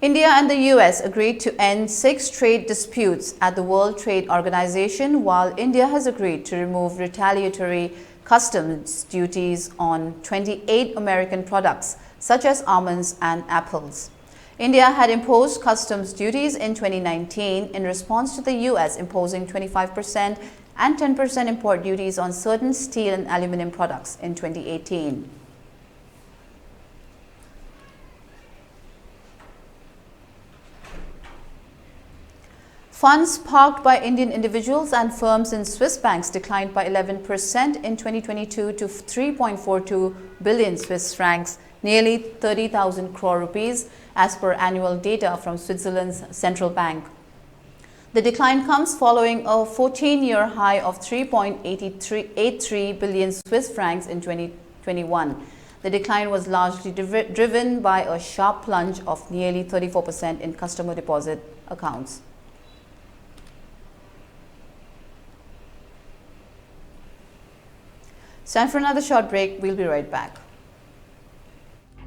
India and the U S agreed to end six trade disputes at the World Trade Organization, while India has agreed to remove retaliatory customs duties on twenty-eight American products, such as almonds and apples. India had imposed customs duties in twenty nineteen in response to the U S imposing twenty-five percent and ten percent import duties on certain steel and aluminum products in twenty eighteen. Funds parked by Indian individuals and firms in Swiss banks declined by eleven percent in twenty twenty-two to three point four two billion Swiss francs, nearly thirty thousand crore rupees, as per annual data from Switzerland's central bank. The decline comes following a fourteen-year high of three point eight three billion Swiss francs in twenty twenty-one. The decline was largely driv-, driven by a sharp plunge of nearly thirty-four percent in customer deposit accounts. It's time for another short break. We'll be right back.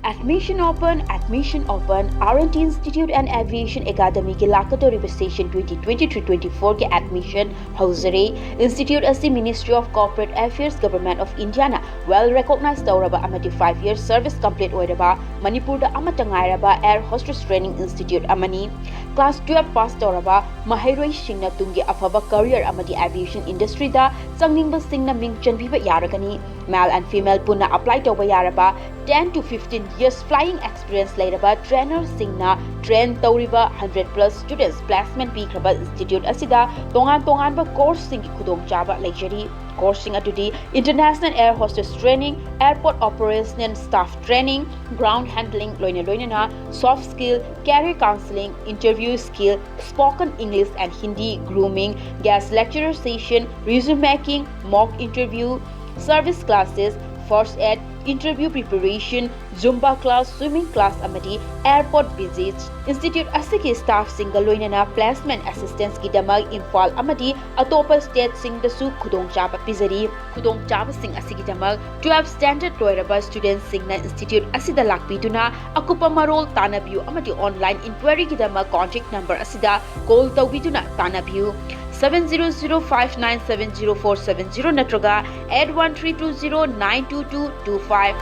Admission open, admission open. R and T Institute and Aviation Academy ꯒꯤ ꯂꯥꯛꯀꯗꯧꯔꯤꯕ session twenty twenty-three twenty-four ꯒꯤ admission ꯍꯧꯖꯔꯦ꯫ Institute ꯑꯁꯤ Ministry of Corporate Affairs, Government of India ꯅ well recognized ꯇꯧꯔꯕ ꯑꯃꯗꯤ five year service complete ꯑꯣꯏꯔꯕ ꯃꯅꯤꯄꯨꯔꯗ ꯑꯃꯠꯇ ꯉꯥꯏꯔꯕ air hostess training institute ꯑꯃꯅꯤ꯫ Class twelve pass ꯇꯧꯔꯕ ꯃꯍꯩꯔꯣꯏꯁꯤꯡꯅ ꯇꯨꯡꯒꯤ ꯑꯐꯕ career ꯑꯃꯗꯤ aviation industry ꯗ ꯆꯪꯅꯤꯡꯕꯁꯤꯡꯅ ꯃꯤꯡ ꯆꯟꯕꯤꯕ ꯌꯥꯔꯒꯅꯤ꯫ Male and female ꯄꯨꯟꯅ apply ꯇꯧꯕ ꯌꯥꯔꯕ ten to fifteen years flying experience ꯂꯩꯔꯕ trainer ꯁꯤꯡꯅ train ꯇꯧꯔꯤꯕ hundred plus students placement ꯄꯤꯈ꯭ꯔꯕ institute ꯑꯁꯤꯗ ꯇꯣꯉꯥꯟ ꯇꯣꯉꯥꯟꯕ course ꯁꯤꯡꯒꯤ ꯈꯨꯗꯣꯡꯆꯥꯕ ꯂꯩꯖꯔꯤ꯫ Course ꯁꯤꯡ ꯑꯗꯨꯗꯤ International Air Hostess Training, Airport Operational Staff Training, Ground Handling ꯂꯣꯏꯅ ꯂꯣꯏꯅꯅ soft skill, career counseling, interview skill, spoken English and Hindi, grooming, guest lecturer session, resume making, mock interview, service classes, first aid, interview preparation, Zumba class, swimming class ꯑꯃꯗꯤ airport visits꯫ Institute ꯑꯁꯤꯒꯤ staff ꯁꯤꯡꯒ ꯂꯣꯏꯅꯅ placement assistance ꯀꯤꯗꯃꯛ ꯏꯝꯐꯥꯜ ꯑꯃꯗꯤ ꯑꯇꯣꯞꯄ state ꯁꯤꯡꯗꯁꯨ ꯈꯨꯗꯣꯡꯆꯥꯕ ꯄꯤꯖꯔꯤ꯫ ꯈꯨꯗꯣꯡꯆꯥꯕꯁꯤꯡ ꯑꯁꯤꯒꯤꯗꯃꯛ twelve standard ꯂꯣꯏꯔꯕ student ꯁꯤꯡꯅ institute ꯑꯁꯤꯗ ꯂꯥꯛꯄꯤꯗꯨꯅ ꯑꯀꯨꯞꯄ ꯃꯔꯣꯜ ꯇꯥꯟꯅꯕꯤꯌꯨ ꯑꯃꯗꯤ online inquiry ꯒꯤꯗꯃꯛ contact number ꯑꯁꯤꯗ call ꯇꯧꯕꯤꯗꯨꯅ ꯇꯥꯟꯅꯕꯤꯌꯨ꯫ Seven zero zero five nine seven zero four seven zero ꯅꯠꯇ꯭ꯔꯒ eight one three two zero nine two two two five꯫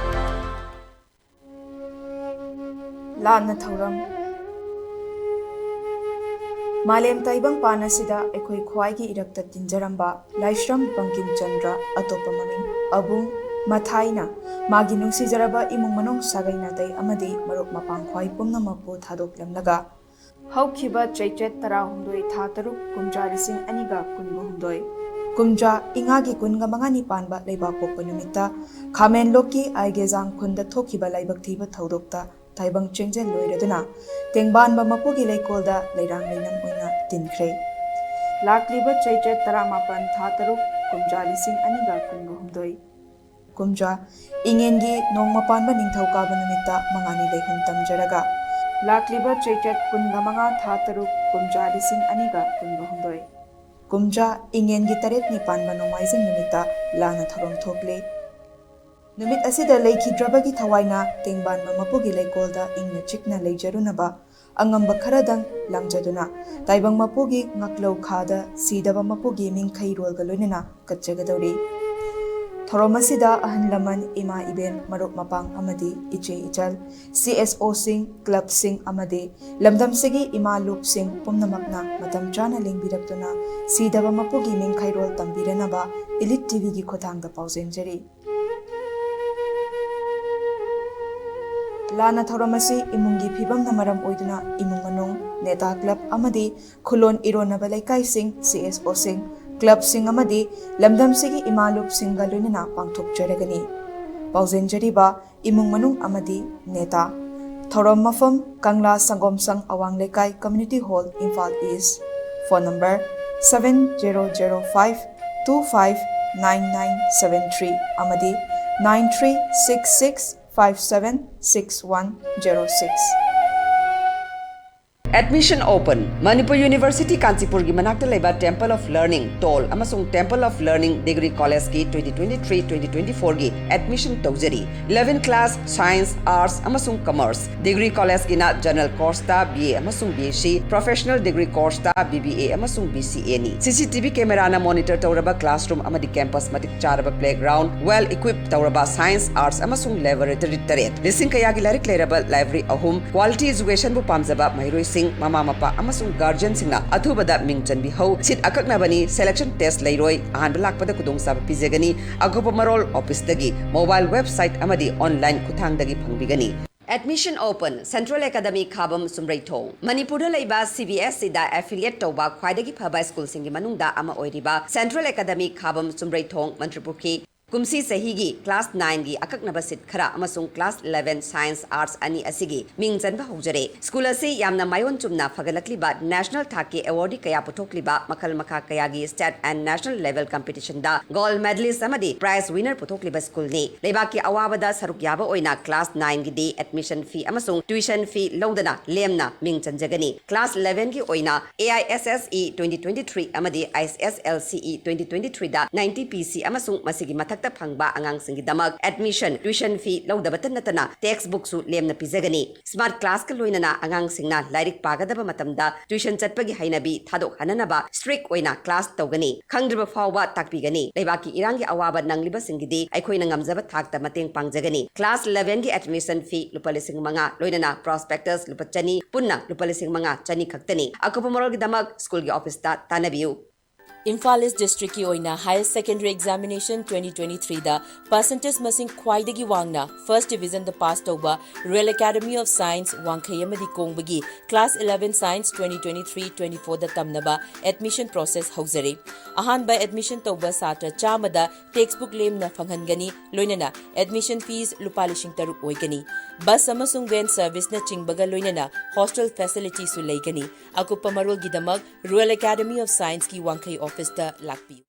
ꯂꯥꯟꯅ ꯊꯧꯔꯝ꯫ ꯃꯥꯂꯦꯝ ꯇꯥꯏꯕꯪꯄꯥꯟ ꯑꯁꯤꯗ ꯑꯩꯈꯣꯏ ꯈ꯭ꯋꯥꯏꯒꯤ ꯏꯔꯛꯇ ꯇꯤꯟꯖꯔꯝꯕ ꯂꯥꯏꯁ꯭ꯔꯝ ꯕꯪꯀꯤꯝ ꯆꯟꯗ꯭ꯔ, ꯑꯇꯣꯞꯄ ꯃꯃꯤꯡ ꯑꯕꯨꯡ ꯃꯊꯥꯏꯅ ꯃꯥꯒꯤ ꯅꯨꯡꯁꯤꯖꯔꯕ ꯏꯃꯨꯡ ꯃꯅꯨꯡ, ꯁꯥꯒꯩ ꯅꯥꯇꯩ ꯑꯃꯗꯤ ꯃꯔꯨꯞ ꯃꯄꯥꯡ ꯈ꯭ꯋꯥꯏ ꯄꯨꯝꯅꯃꯛꯄꯨ ꯊꯥꯗꯣꯛꯂꯝꯂꯒ, ꯍꯧꯈꯤꯕ ꯆꯩꯆꯠ ꯇꯔꯥꯍꯨꯝꯗꯣꯏ, ꯊꯥ ꯇꯔꯨꯛ, ꯀꯨꯝꯖꯥ ꯂꯤꯁꯤꯡ ꯑꯅꯤꯒ ꯀꯨꯟꯒ ꯍꯨꯝꯗꯣꯏ, ꯀꯨꯝꯖꯥ ꯏꯉꯥꯒꯤ ꯀꯨꯟꯒ ꯃꯉꯥꯅꯤ ꯄꯥꯟꯕ ꯂꯩꯕꯥꯛꯄꯣꯛꯄ ꯅꯨꯃꯤꯠꯇ ꯈꯥꯃꯦꯟꯂꯣꯛꯀꯤ ꯑꯥꯏꯒꯦꯖꯥꯡ ꯈꯨꯟꯗ ꯊꯣꯛꯈꯤꯕ ꯂꯥꯏꯕꯛ ꯊꯤꯕ ꯊꯧꯗꯣꯛꯇ ꯇꯥꯏꯕꯪ ꯆꯦꯡꯖꯦꯜ ꯂꯣꯏꯔꯗꯨꯅ ꯇꯦꯡꯕꯥꯟꯕ ꯃꯄꯨꯒꯤ ꯂꯩꯀꯣꯜꯗ ꯂꯩꯔꯥꯡ ꯂꯩꯅꯝ ꯑꯣꯏꯅ ꯇꯤꯟꯈ꯭ꯔꯦ꯫ ꯂꯥꯛꯂꯤꯕ ꯆꯩꯆꯠ ꯇꯔꯥꯃꯥꯄꯟ, ꯊꯥ ꯇꯔꯨꯛ, ꯀꯨꯝꯖꯥ ꯂꯤꯁꯤꯡ ꯑꯅꯤꯒ ꯀꯨꯟꯒ ꯍꯨꯝꯗꯣꯏ, ꯀꯨꯝꯖꯥ ꯏꯉꯦꯟꯒꯤ ꯅꯣꯡꯃ ꯄꯥꯟꯕ ꯅꯤꯡꯊꯧꯀꯥꯕ ꯅꯨꯃꯤꯠꯇ ꯃꯉꯥꯅꯤ ꯂꯩꯍꯨꯝ ꯇꯝꯖꯔꯒ, ꯂꯥꯛꯂꯤꯕ ꯆꯩꯆꯠ ꯀꯨꯟꯒ ꯃꯉꯥ, ꯊꯥ ꯇꯔꯨꯛ, ꯀꯨꯝꯖꯥ ꯂꯤꯁꯤꯡ ꯑꯅꯤꯒ ꯀꯨꯟꯒ ꯍꯨꯝꯗꯣꯏ, ꯀꯨꯝꯖꯥ ꯏꯉꯦꯟꯒꯤ ꯇꯔꯦꯠꯅꯤ ꯄꯥꯟꯕ ꯅꯣꯡꯃꯥꯏꯖꯤꯡ ꯅꯨꯃꯤꯠꯇ ꯂꯥꯟꯅ ꯊꯧꯔꯝ ꯊꯣꯛꯂꯤ꯫ ꯅꯨꯃꯤꯠ ꯑꯁꯤꯗ ꯂꯩꯈꯤꯗ꯭ꯔꯕꯒꯤ ꯊꯋꯥꯏꯅ ꯇꯦꯡꯕꯥꯟꯕ ꯃꯄꯨꯒꯤ ꯂꯩꯀꯣꯜꯗ ꯏꯪꯅ ꯆꯤꯛꯅ ꯂꯩꯖꯔꯨꯅꯕ ꯑꯉꯝꯕ ꯈꯔꯗꯪ ꯂꯥꯡꯖꯗꯨꯅ ꯇꯥꯏꯕꯪ ꯃꯄꯨꯒꯤ ꯉꯥꯛꯂꯧ ꯈꯥꯗ ꯁꯤꯗꯕ ꯃꯄꯨꯒꯤ ꯃꯤꯡꯈꯩꯔꯣꯜꯒ ꯂꯣꯏꯅꯅ ꯀꯠꯆꯒꯗꯧꯔꯤ꯫ ꯊꯧꯔꯝ ꯑꯁꯤꯗ ꯑꯍꯜ ꯂꯃꯟ, ꯏꯃꯥ ꯏꯕꯦꯟ, ꯃꯔꯨꯞ ꯃꯄꯥꯡ ꯑꯃꯗꯤ ꯏꯆꯦ ꯏꯆꯜ, ꯁꯤ ꯑꯦꯁ ꯑꯣꯁꯤꯡ, ꯀ꯭ꯂꯕꯁꯤꯡ ꯑꯃꯗꯤ ꯂꯝꯗꯝꯁꯤꯒꯤ ꯏꯃꯥ ꯂꯨꯞꯁꯤꯡ ꯄꯨꯝꯅꯃꯛꯅ ꯃꯇꯝ ꯆꯥꯅ ꯂꯦꯡꯕꯤꯔꯛꯇꯨꯅ ꯁꯤꯗꯕ ꯃꯄꯨꯒꯤ ꯃꯤꯡꯈꯩꯔꯣꯜ ꯇꯝꯕꯤꯔꯅꯕ ꯏꯂꯤꯠ ꯇꯤꯚꯤꯒꯤ ꯈꯨꯠꯊꯥꯡꯗ ꯄꯥꯎꯖꯦꯟꯖꯔꯤ꯫ ꯂꯥꯟꯅ ꯊꯧꯔꯝ ꯑꯁꯤ ꯏꯃꯨꯡꯒꯤ ꯐꯤꯕꯝꯅ ꯃꯔꯝ ꯑꯣꯏꯗꯨꯅ ꯏꯃꯨꯡ ꯃꯅꯨꯡ, ꯅꯦꯇꯥ ꯀ꯭ꯂꯕ ꯑꯃꯗꯤ ꯈꯨꯂꯣꯟ ꯏꯔꯣꯟꯅꯕ ꯂꯩꯀꯥꯏꯁꯤꯡ, ꯁꯤ ꯑꯦꯁ ꯑꯣꯁꯤꯡ, ꯀ꯭ꯂꯕꯁꯤꯡ ꯑꯃꯗꯤ ꯂꯝꯗꯝꯁꯤꯒꯤ ꯏꯃꯥ ꯂꯨꯞꯁꯤꯡꯒ ꯂꯣꯏꯅꯅ ꯄꯥꯡꯊꯣꯛꯆꯔꯒꯅꯤ꯫ ꯄꯥꯎꯖꯦꯟꯖꯔꯤꯕ ꯏꯃꯨꯡ ꯃꯅꯨꯡ ꯑꯃꯗꯤ ꯅꯦꯇꯥ꯫ ꯊꯧꯔꯝ ꯃꯐꯝ, ꯀꯪꯂꯥ ꯁꯪꯒꯣꯝ ꯁꯪ Awang Leikai community hall, Imphal east. Phone number seven zero zero five two five nine nine seven three ꯑꯃꯗꯤ nine three six six five seven six one zero six꯫ Admission open. Manipur university ꯀꯥꯟꯆꯤꯄꯨꯔꯒꯤ ꯃꯅꯥꯛꯇ ꯂꯩꯕ Temple of Learning, ꯇꯣꯜ, ꯑꯃꯁꯨꯡ Temple of Learning Degree Collegeꯀꯤ twenty twenty-three twenty twenty-fourꯒꯤ admission ꯇꯧꯖꯔꯤ꯫ Eleven class, Science, Arts ꯑꯃꯁꯨꯡ Commerce꯫ Degree Collegeꯀꯤꯅ General Courseꯇ B A ꯑꯃꯁꯨꯡ B S C, Professional Degree Courseꯇ B B A ꯑꯃꯁꯨꯡ B C Aꯅꯤ꯫ C C T V cameraꯅ monitor ꯇꯧꯔꯕ classroom ꯑꯃꯗꯤ campus ꯃꯇꯤꯛ ꯆꯥꯔꯕ playground, well equipped ꯇꯧꯔꯕ Science, Arts ꯑꯃꯁꯨꯡ Laboratory ꯇꯔꯦꯠ꯫ ꯂꯤꯁꯤꯡ ꯀꯌꯥꯒꯤ ꯂꯥꯏꯔꯤꯛ ꯂꯩꯔꯕ library ꯑꯍꯨꯝ꯫ Quality educationꯕꯨ ꯄꯥꯝꯖꯕ ꯃꯍꯩꯔꯣꯏꯁꯤꯡ, ꯃꯃꯥ ꯃꯄꯥ ꯑꯃꯁꯨꯡ guardianꯁꯤꯡꯅ ꯑꯊꯨꯕꯗ ꯃꯤꯡ ꯆꯟꯕꯤꯍꯧ꯫ Seat ꯑꯀꯛꯅꯕꯅꯤ, selection test ꯂꯩꯔꯣꯏ꯫ ꯑꯍꯥꯟꯕ ꯂꯥꯛꯄꯗ ꯈꯨꯗꯣꯡꯆꯥꯕ ꯄꯤꯖꯒꯅꯤ꯫ ꯑꯀꯨꯞꯄ ꯃꯔꯣꯜ officeꯇꯒꯤ, mobile website ꯑꯃꯗꯤ online ꯈꯨꯠꯊꯥꯡꯗꯒꯤ ꯐꯪꯕꯤꯒꯅꯤ꯫ Admission open. Central Academy ꯈꯥꯕꯝ ꯆꯨꯝꯔꯩꯊꯣꯡ꯫ ꯃꯅꯤꯄꯨꯔꯗ ꯂꯩꯕ C B S Eꯗ affiliate ꯇꯧꯕ ꯈ꯭ꯋꯥꯏꯗꯒꯤ ꯐꯕ schoolꯁꯤꯡꯒꯤ ꯃꯅꯨꯡꯗ ꯑꯃ ꯑꯣꯏꯔꯤꯕ Central Academy ꯈꯥꯕꯝ ꯆꯨꯝꯔꯩꯊꯣꯡ, ꯃꯟꯇ꯭ꯔꯤꯄꯨꯈ꯭ꯔꯤ, ꯀꯨꯝꯁꯤ ꯆꯍꯤꯒꯤ class nineꯒꯤ ꯑꯀꯛꯅꯕ seat ꯈꯔ ꯑꯃꯁꯨꯡ class eleven Science, Arts ꯑꯅꯤ ꯑꯁꯤꯒꯤ ꯃꯤꯡ ꯆꯟꯕ ꯍꯧꯖꯔꯦ꯫ School ꯑꯁꯤ ꯌꯥꯝꯅ ꯃꯥꯏꯑꯣꯟ ꯆꯨꯝꯅ ꯐꯒꯠꯂꯛꯂꯤꯕ, national ꯊꯥꯛꯀꯤ awardꯗꯤ ꯀꯌꯥ ꯄꯨꯊꯣꯛꯂꯤꯕ, ꯃꯈꯜ ꯃꯈꯥ ꯀꯌꯥꯒꯤ state and national level competitionꯗ gold medalist ꯑꯃꯗꯤ prize winner ꯄꯨꯊꯣꯛꯂꯤꯕ schoolꯅꯤ꯫ ꯂꯩꯕꯥꯛꯀꯤ ꯑꯋꯥꯕꯗ ꯁꯔꯨꯛ ꯌꯥꯕ ꯑꯣꯏꯅ class nineꯒꯤꯗꯤ admission fee ꯑꯃꯁꯨꯡ tuition fee ꯂꯧꯗꯅ ꯂꯦꯝꯅ ꯃꯤꯡ ꯆꯟꯖꯒꯅꯤ꯫ Class elevenꯒꯤ ꯑꯣꯏꯅ A I S S E twenty twenty-three ꯑꯃꯗꯤ I S S L C E twenty twenty-threeꯗ ninety P C ꯑꯃꯁꯨꯡ ꯃꯁꯤꯒꯤ ꯃꯊꯛ ꯇ ꯐꯪꯕ ꯑꯉꯥꯡꯁꯤꯡꯒꯤꯗꯃꯛ admission, tuition fee ꯂꯧꯗꯕꯇ ꯅꯠꯇꯅ text bookꯁꯨ ꯂꯦꯝꯅ ꯄꯤꯖꯒꯅꯤ꯫ Smart classꯀ ꯂꯣꯏꯅꯅ ꯑꯉꯥꯡꯁꯤꯡꯅ ꯂꯥꯏꯔꯤꯛ ꯄꯥꯒꯗꯕ ꯃꯇꯝꯗ tuition ꯆꯠꯄꯒꯤ ꯍꯩꯅꯕꯤ ꯊꯥꯗꯣꯛꯍꯟꯅꯅꯕ strict ꯑꯣꯏꯅ class ꯇꯧꯒꯅꯤ꯫ ꯈꯪꯗ꯭ꯔꯤꯕ ꯐꯥꯎꯕ ꯇꯥꯛꯄꯤꯒꯅꯤ꯫ ꯂꯩꯕꯥꯛꯀꯤ ꯏꯔꯥꯡꯒꯤ ꯑꯋꯥꯕ ꯅꯪꯂꯤꯕꯁꯤꯡꯒꯤꯗꯤ ꯑꯩꯈꯣꯏꯅ ꯉꯝꯖꯕ ꯊꯥꯛꯇ ꯃꯇꯦꯡ ꯄꯥꯡꯖꯒꯅꯤ꯫ Class elevenꯒꯤ admission fee ꯂꯨꯄꯥ ꯂꯤꯁꯤꯡ ꯃꯉꯥ, ꯂꯣꯏꯅꯅ prospectus ꯂꯨꯄꯥ ꯆꯅꯤ, ꯄꯨꯟꯅ ꯂꯨꯄꯥ ꯂꯤꯁꯤꯡ ꯃꯉꯥ ꯆꯅꯤ ꯈꯛꯇꯅꯤ꯫ ꯑꯀꯨꯞꯄ ꯃꯔꯣꯜꯒꯤꯗꯃꯛ schoolꯒꯤ officeꯇ ꯇꯥꯟꯅꯕꯤꯌꯨ꯫ Imphal East Districtꯀꯤ ꯑꯣꯏꯅ Higher Secondary Examination twenty twenty-threeꯗ percentage ꯃꯁꯤꯡ ꯈ꯭ꯋꯥꯏꯗꯒꯤ ꯋꯥꯡꯅ first divisionꯗ pass ꯇꯧꯕ Royal Academy of Science ꯋꯥꯡꯈꯩ ꯑꯃꯗꯤ ꯀꯣꯡꯕꯒꯤ Class eleven Science twenty twenty-three twenty-fourꯗ ꯇꯝꯅꯕ admission process ꯍꯧꯖꯔꯦ꯫ ꯑꯍꯥꯟꯕ admission ꯇꯧꯕ ꯁꯥꯇ꯭ꯔ ꯆꯥꯝꯃꯗ text book ꯂꯦꯝꯅ ꯐꯪꯍꯟꯒꯅꯤ, ꯂꯣꯏꯅꯅ admission fees ꯂꯨꯄꯥ ꯂꯤꯁꯤꯡ ꯇꯔꯨꯛ ꯑꯣꯏꯒꯅꯤ꯫ Bus ꯑꯃꯁꯨꯡ van serviceꯅꯆꯤꯡꯕꯒ ꯂꯣꯏꯅꯅ hostel facilityꯁꯨ ꯂꯩꯒꯅꯤ꯫ ꯑꯀꯨꯞꯄ ꯃꯔꯣꯜꯒꯤꯗꯃꯛ Royal Academy of Scienceꯀꯤ ꯋꯥꯡꯈꯩ officeꯇ ꯂꯥꯛꯄꯤꯌꯨ꯫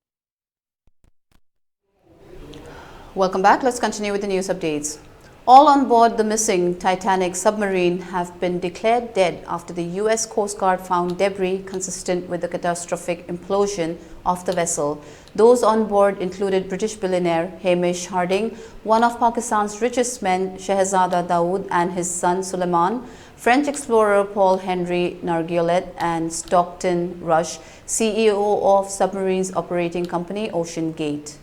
Welcome back. Let's continue with the news updates. All on board the missing Titanic submarine have been declared dead after the U S Coast Guard found debris consistent with the catastrophic implosion of the vessel. Those on board included British billionaire Hamish Harding, one of Pakistan's richest men, Shahzada Dawood, and his son Suleiman, French explorer Paul Henri Nargeolet, and Stockton Rush, C E O of submarines operating company Ocean Gate.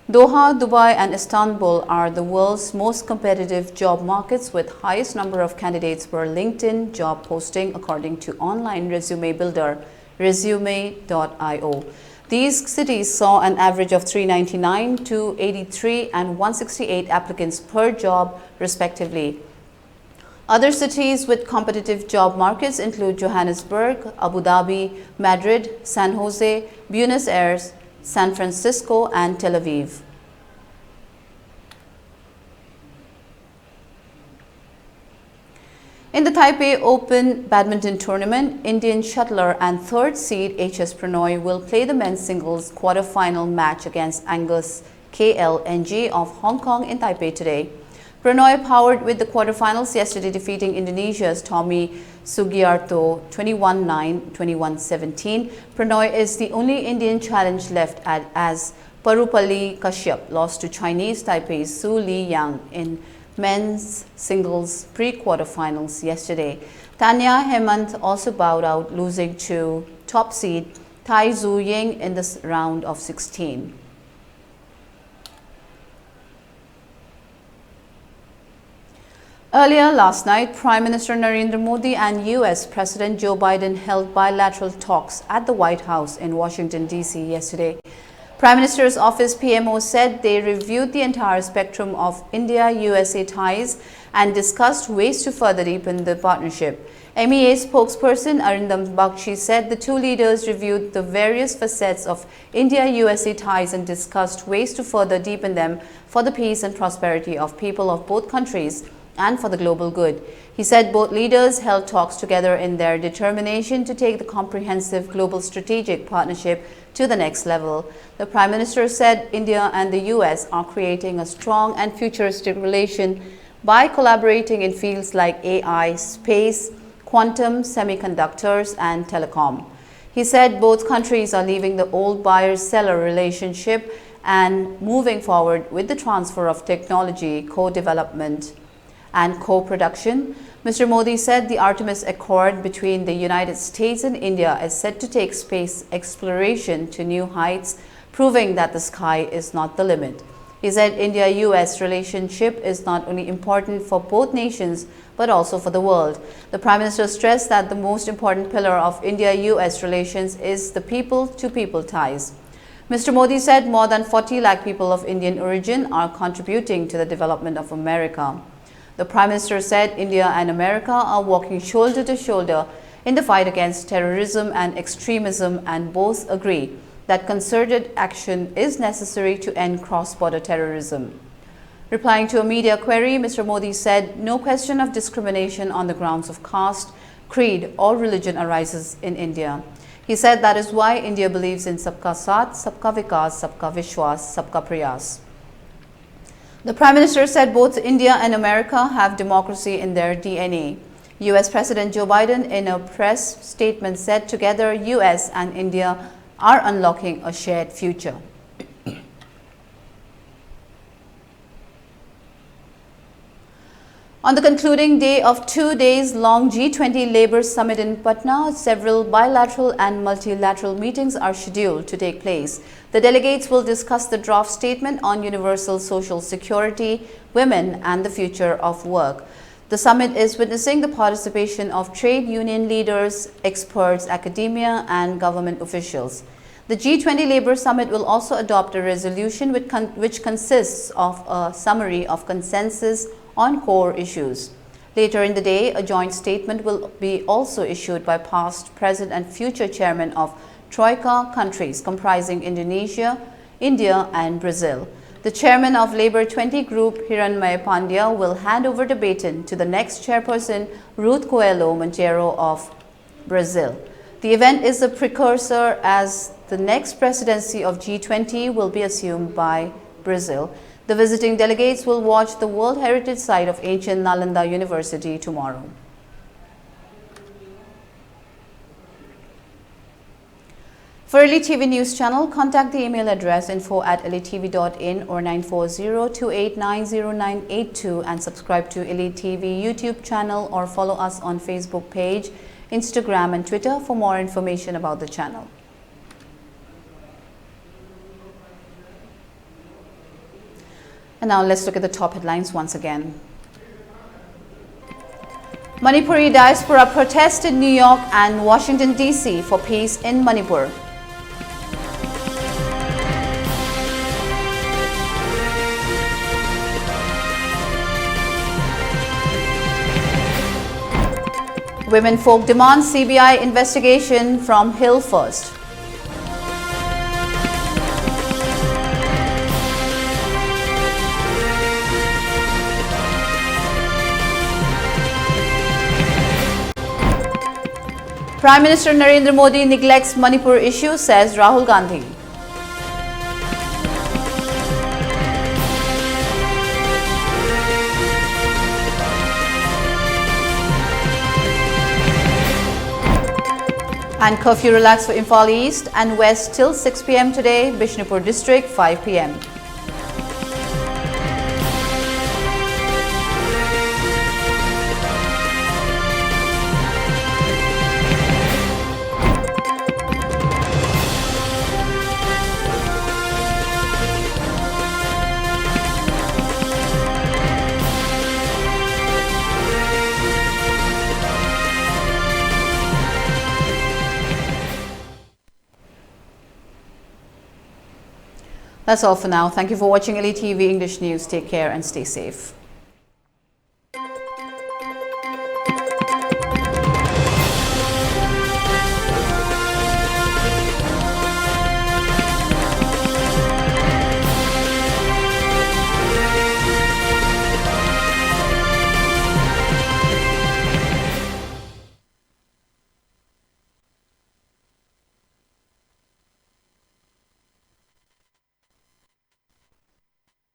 Doha, Dubai, and Istanbul are the world's most competitive job markets, with highest number of candidates per LinkedIn job posting, according to online resume builder resume dot io. These cities saw an average of three ninety-nine, two eighty-three, and one sixty-eight applicants per job, respectively. Other cities with competitive job markets include Johannesburg, Abu Dhabi, Madrid, San Jose, Buenos Aires, San Francisco, and Tel Aviv. In the Taipei Open badminton tournament, Indian shuttler and third seed H S Pranoy will play the men's singles quarter-final match against Angus K L Ng of Hong Kong in Taipei today. Prannoy powered with the quarterfinals yesterday, defeating Indonesia's Tommy Sugiarto twenty-one nine, twenty-one seventeen. Prannoy is the only Indian challenge left at, as Parupalli Kashyap lost to Chinese Taipei's Su Li Yang in men's singles pre-quarterfinals yesterday. Tanya Hemant also bowed out, losing to top seed Tai Tzu Ying in the s- round of sixteen. Earlier last night, Prime Minister Narendra Modi and U S President Joe Biden held bilateral talks at the White House in Washington, D C yesterday. Prime Minister's Office, P M O, said they reviewed the entire spectrum of India U S A ties and discussed ways to further deepen the partnership. M E A spokesperson Arindam Bagchi said the two leaders reviewed the various facets of India U S A ties and discussed ways to further deepen them for the peace and prosperity of people of both countries and for the global good. He said both leaders held talks together in their determination to take the comprehensive global strategic partnership to the next level. The Prime Minister said India and the U S are creating a strong and futuristic relation by collaborating in fields like A I, space, quantum, semiconductors, and telecom. He said both countries are leaving the old buyer seller relationship and moving forward with the transfer of technology, co development, and co production. Mister Modi said the Artemis Accord between the United States and India is set to take space exploration to new heights, proving that the sky is not the limit. He said India U S relationship is not only important for both nations but also for the world. The Prime Minister stressed that the most important pillar of India U S relations is the people to people ties. Mister Modi said more than forty lakh people of Indian origin are contributing to the development of America. The Prime Minister said India and America are working shoulder to shoulder in the fight against terrorism and extremism, and both agree that concerted action is necessary to end cross border terrorism. Replying to a media query, Mister Modi said no question of discrimination on the grounds of caste, creed, or religion arises in India. He said that is why India believes in Sabka Saath, Sabka Vikas, Sabka Vishwas, Sabka Prayas. The Prime Minister said both India and America have democracy in their D N A. U S President Joe Biden, in a press statement, said together U S and India are unlocking a shared future. On the concluding day of two days long G twenty Labour Summit in Patna, several bilateral and multilateral meetings are scheduled to take place. The delegates will discuss the draft statement on universal social security, women, and the future of work. The summit is witnessing the participation of trade union leaders, experts, academia, and government officials. The G twenty Labour Summit will also adopt a resolution which, con- which consists of a summary of consensus on core issues. Later in the day, a joint statement will be also issued by past, present, and future chairman of Troika countries, comprising Indonesia, India, and Brazil. The chairman of Labour twenty Group, Hiranmaya Pandya, will hand over the baton to the next chairperson, Ruth Coelho Monteiro of Brazil. The event is a precursor as the next presidency of G twenty will be assumed by Brazil. The visiting delegates will watch the World Heritage Site of ancient Nalanda University tomorrow. For Elite T V News Channel, contact the email address info at elite T V dot in or nine four zero two eight nine zero nine eight two and subscribe to Elite T V YouTube channel or follow us on Facebook page, Instagram and Twitter for more information about the channel. And now let's look at the top headlines once again. Manipuri diaspora protest in New York and Washington D C for peace in Manipur. Women folk demand C B I investigation from Hill First. Prime Minister Narendra Modi neglects Manipur issue, says Rahul Gandhi. And curfew relaxed for Imphal East and West till six p m today, Bishnupur District, five p m. That's all for now. Thank you for watching L E T V English News. Take care and stay safe.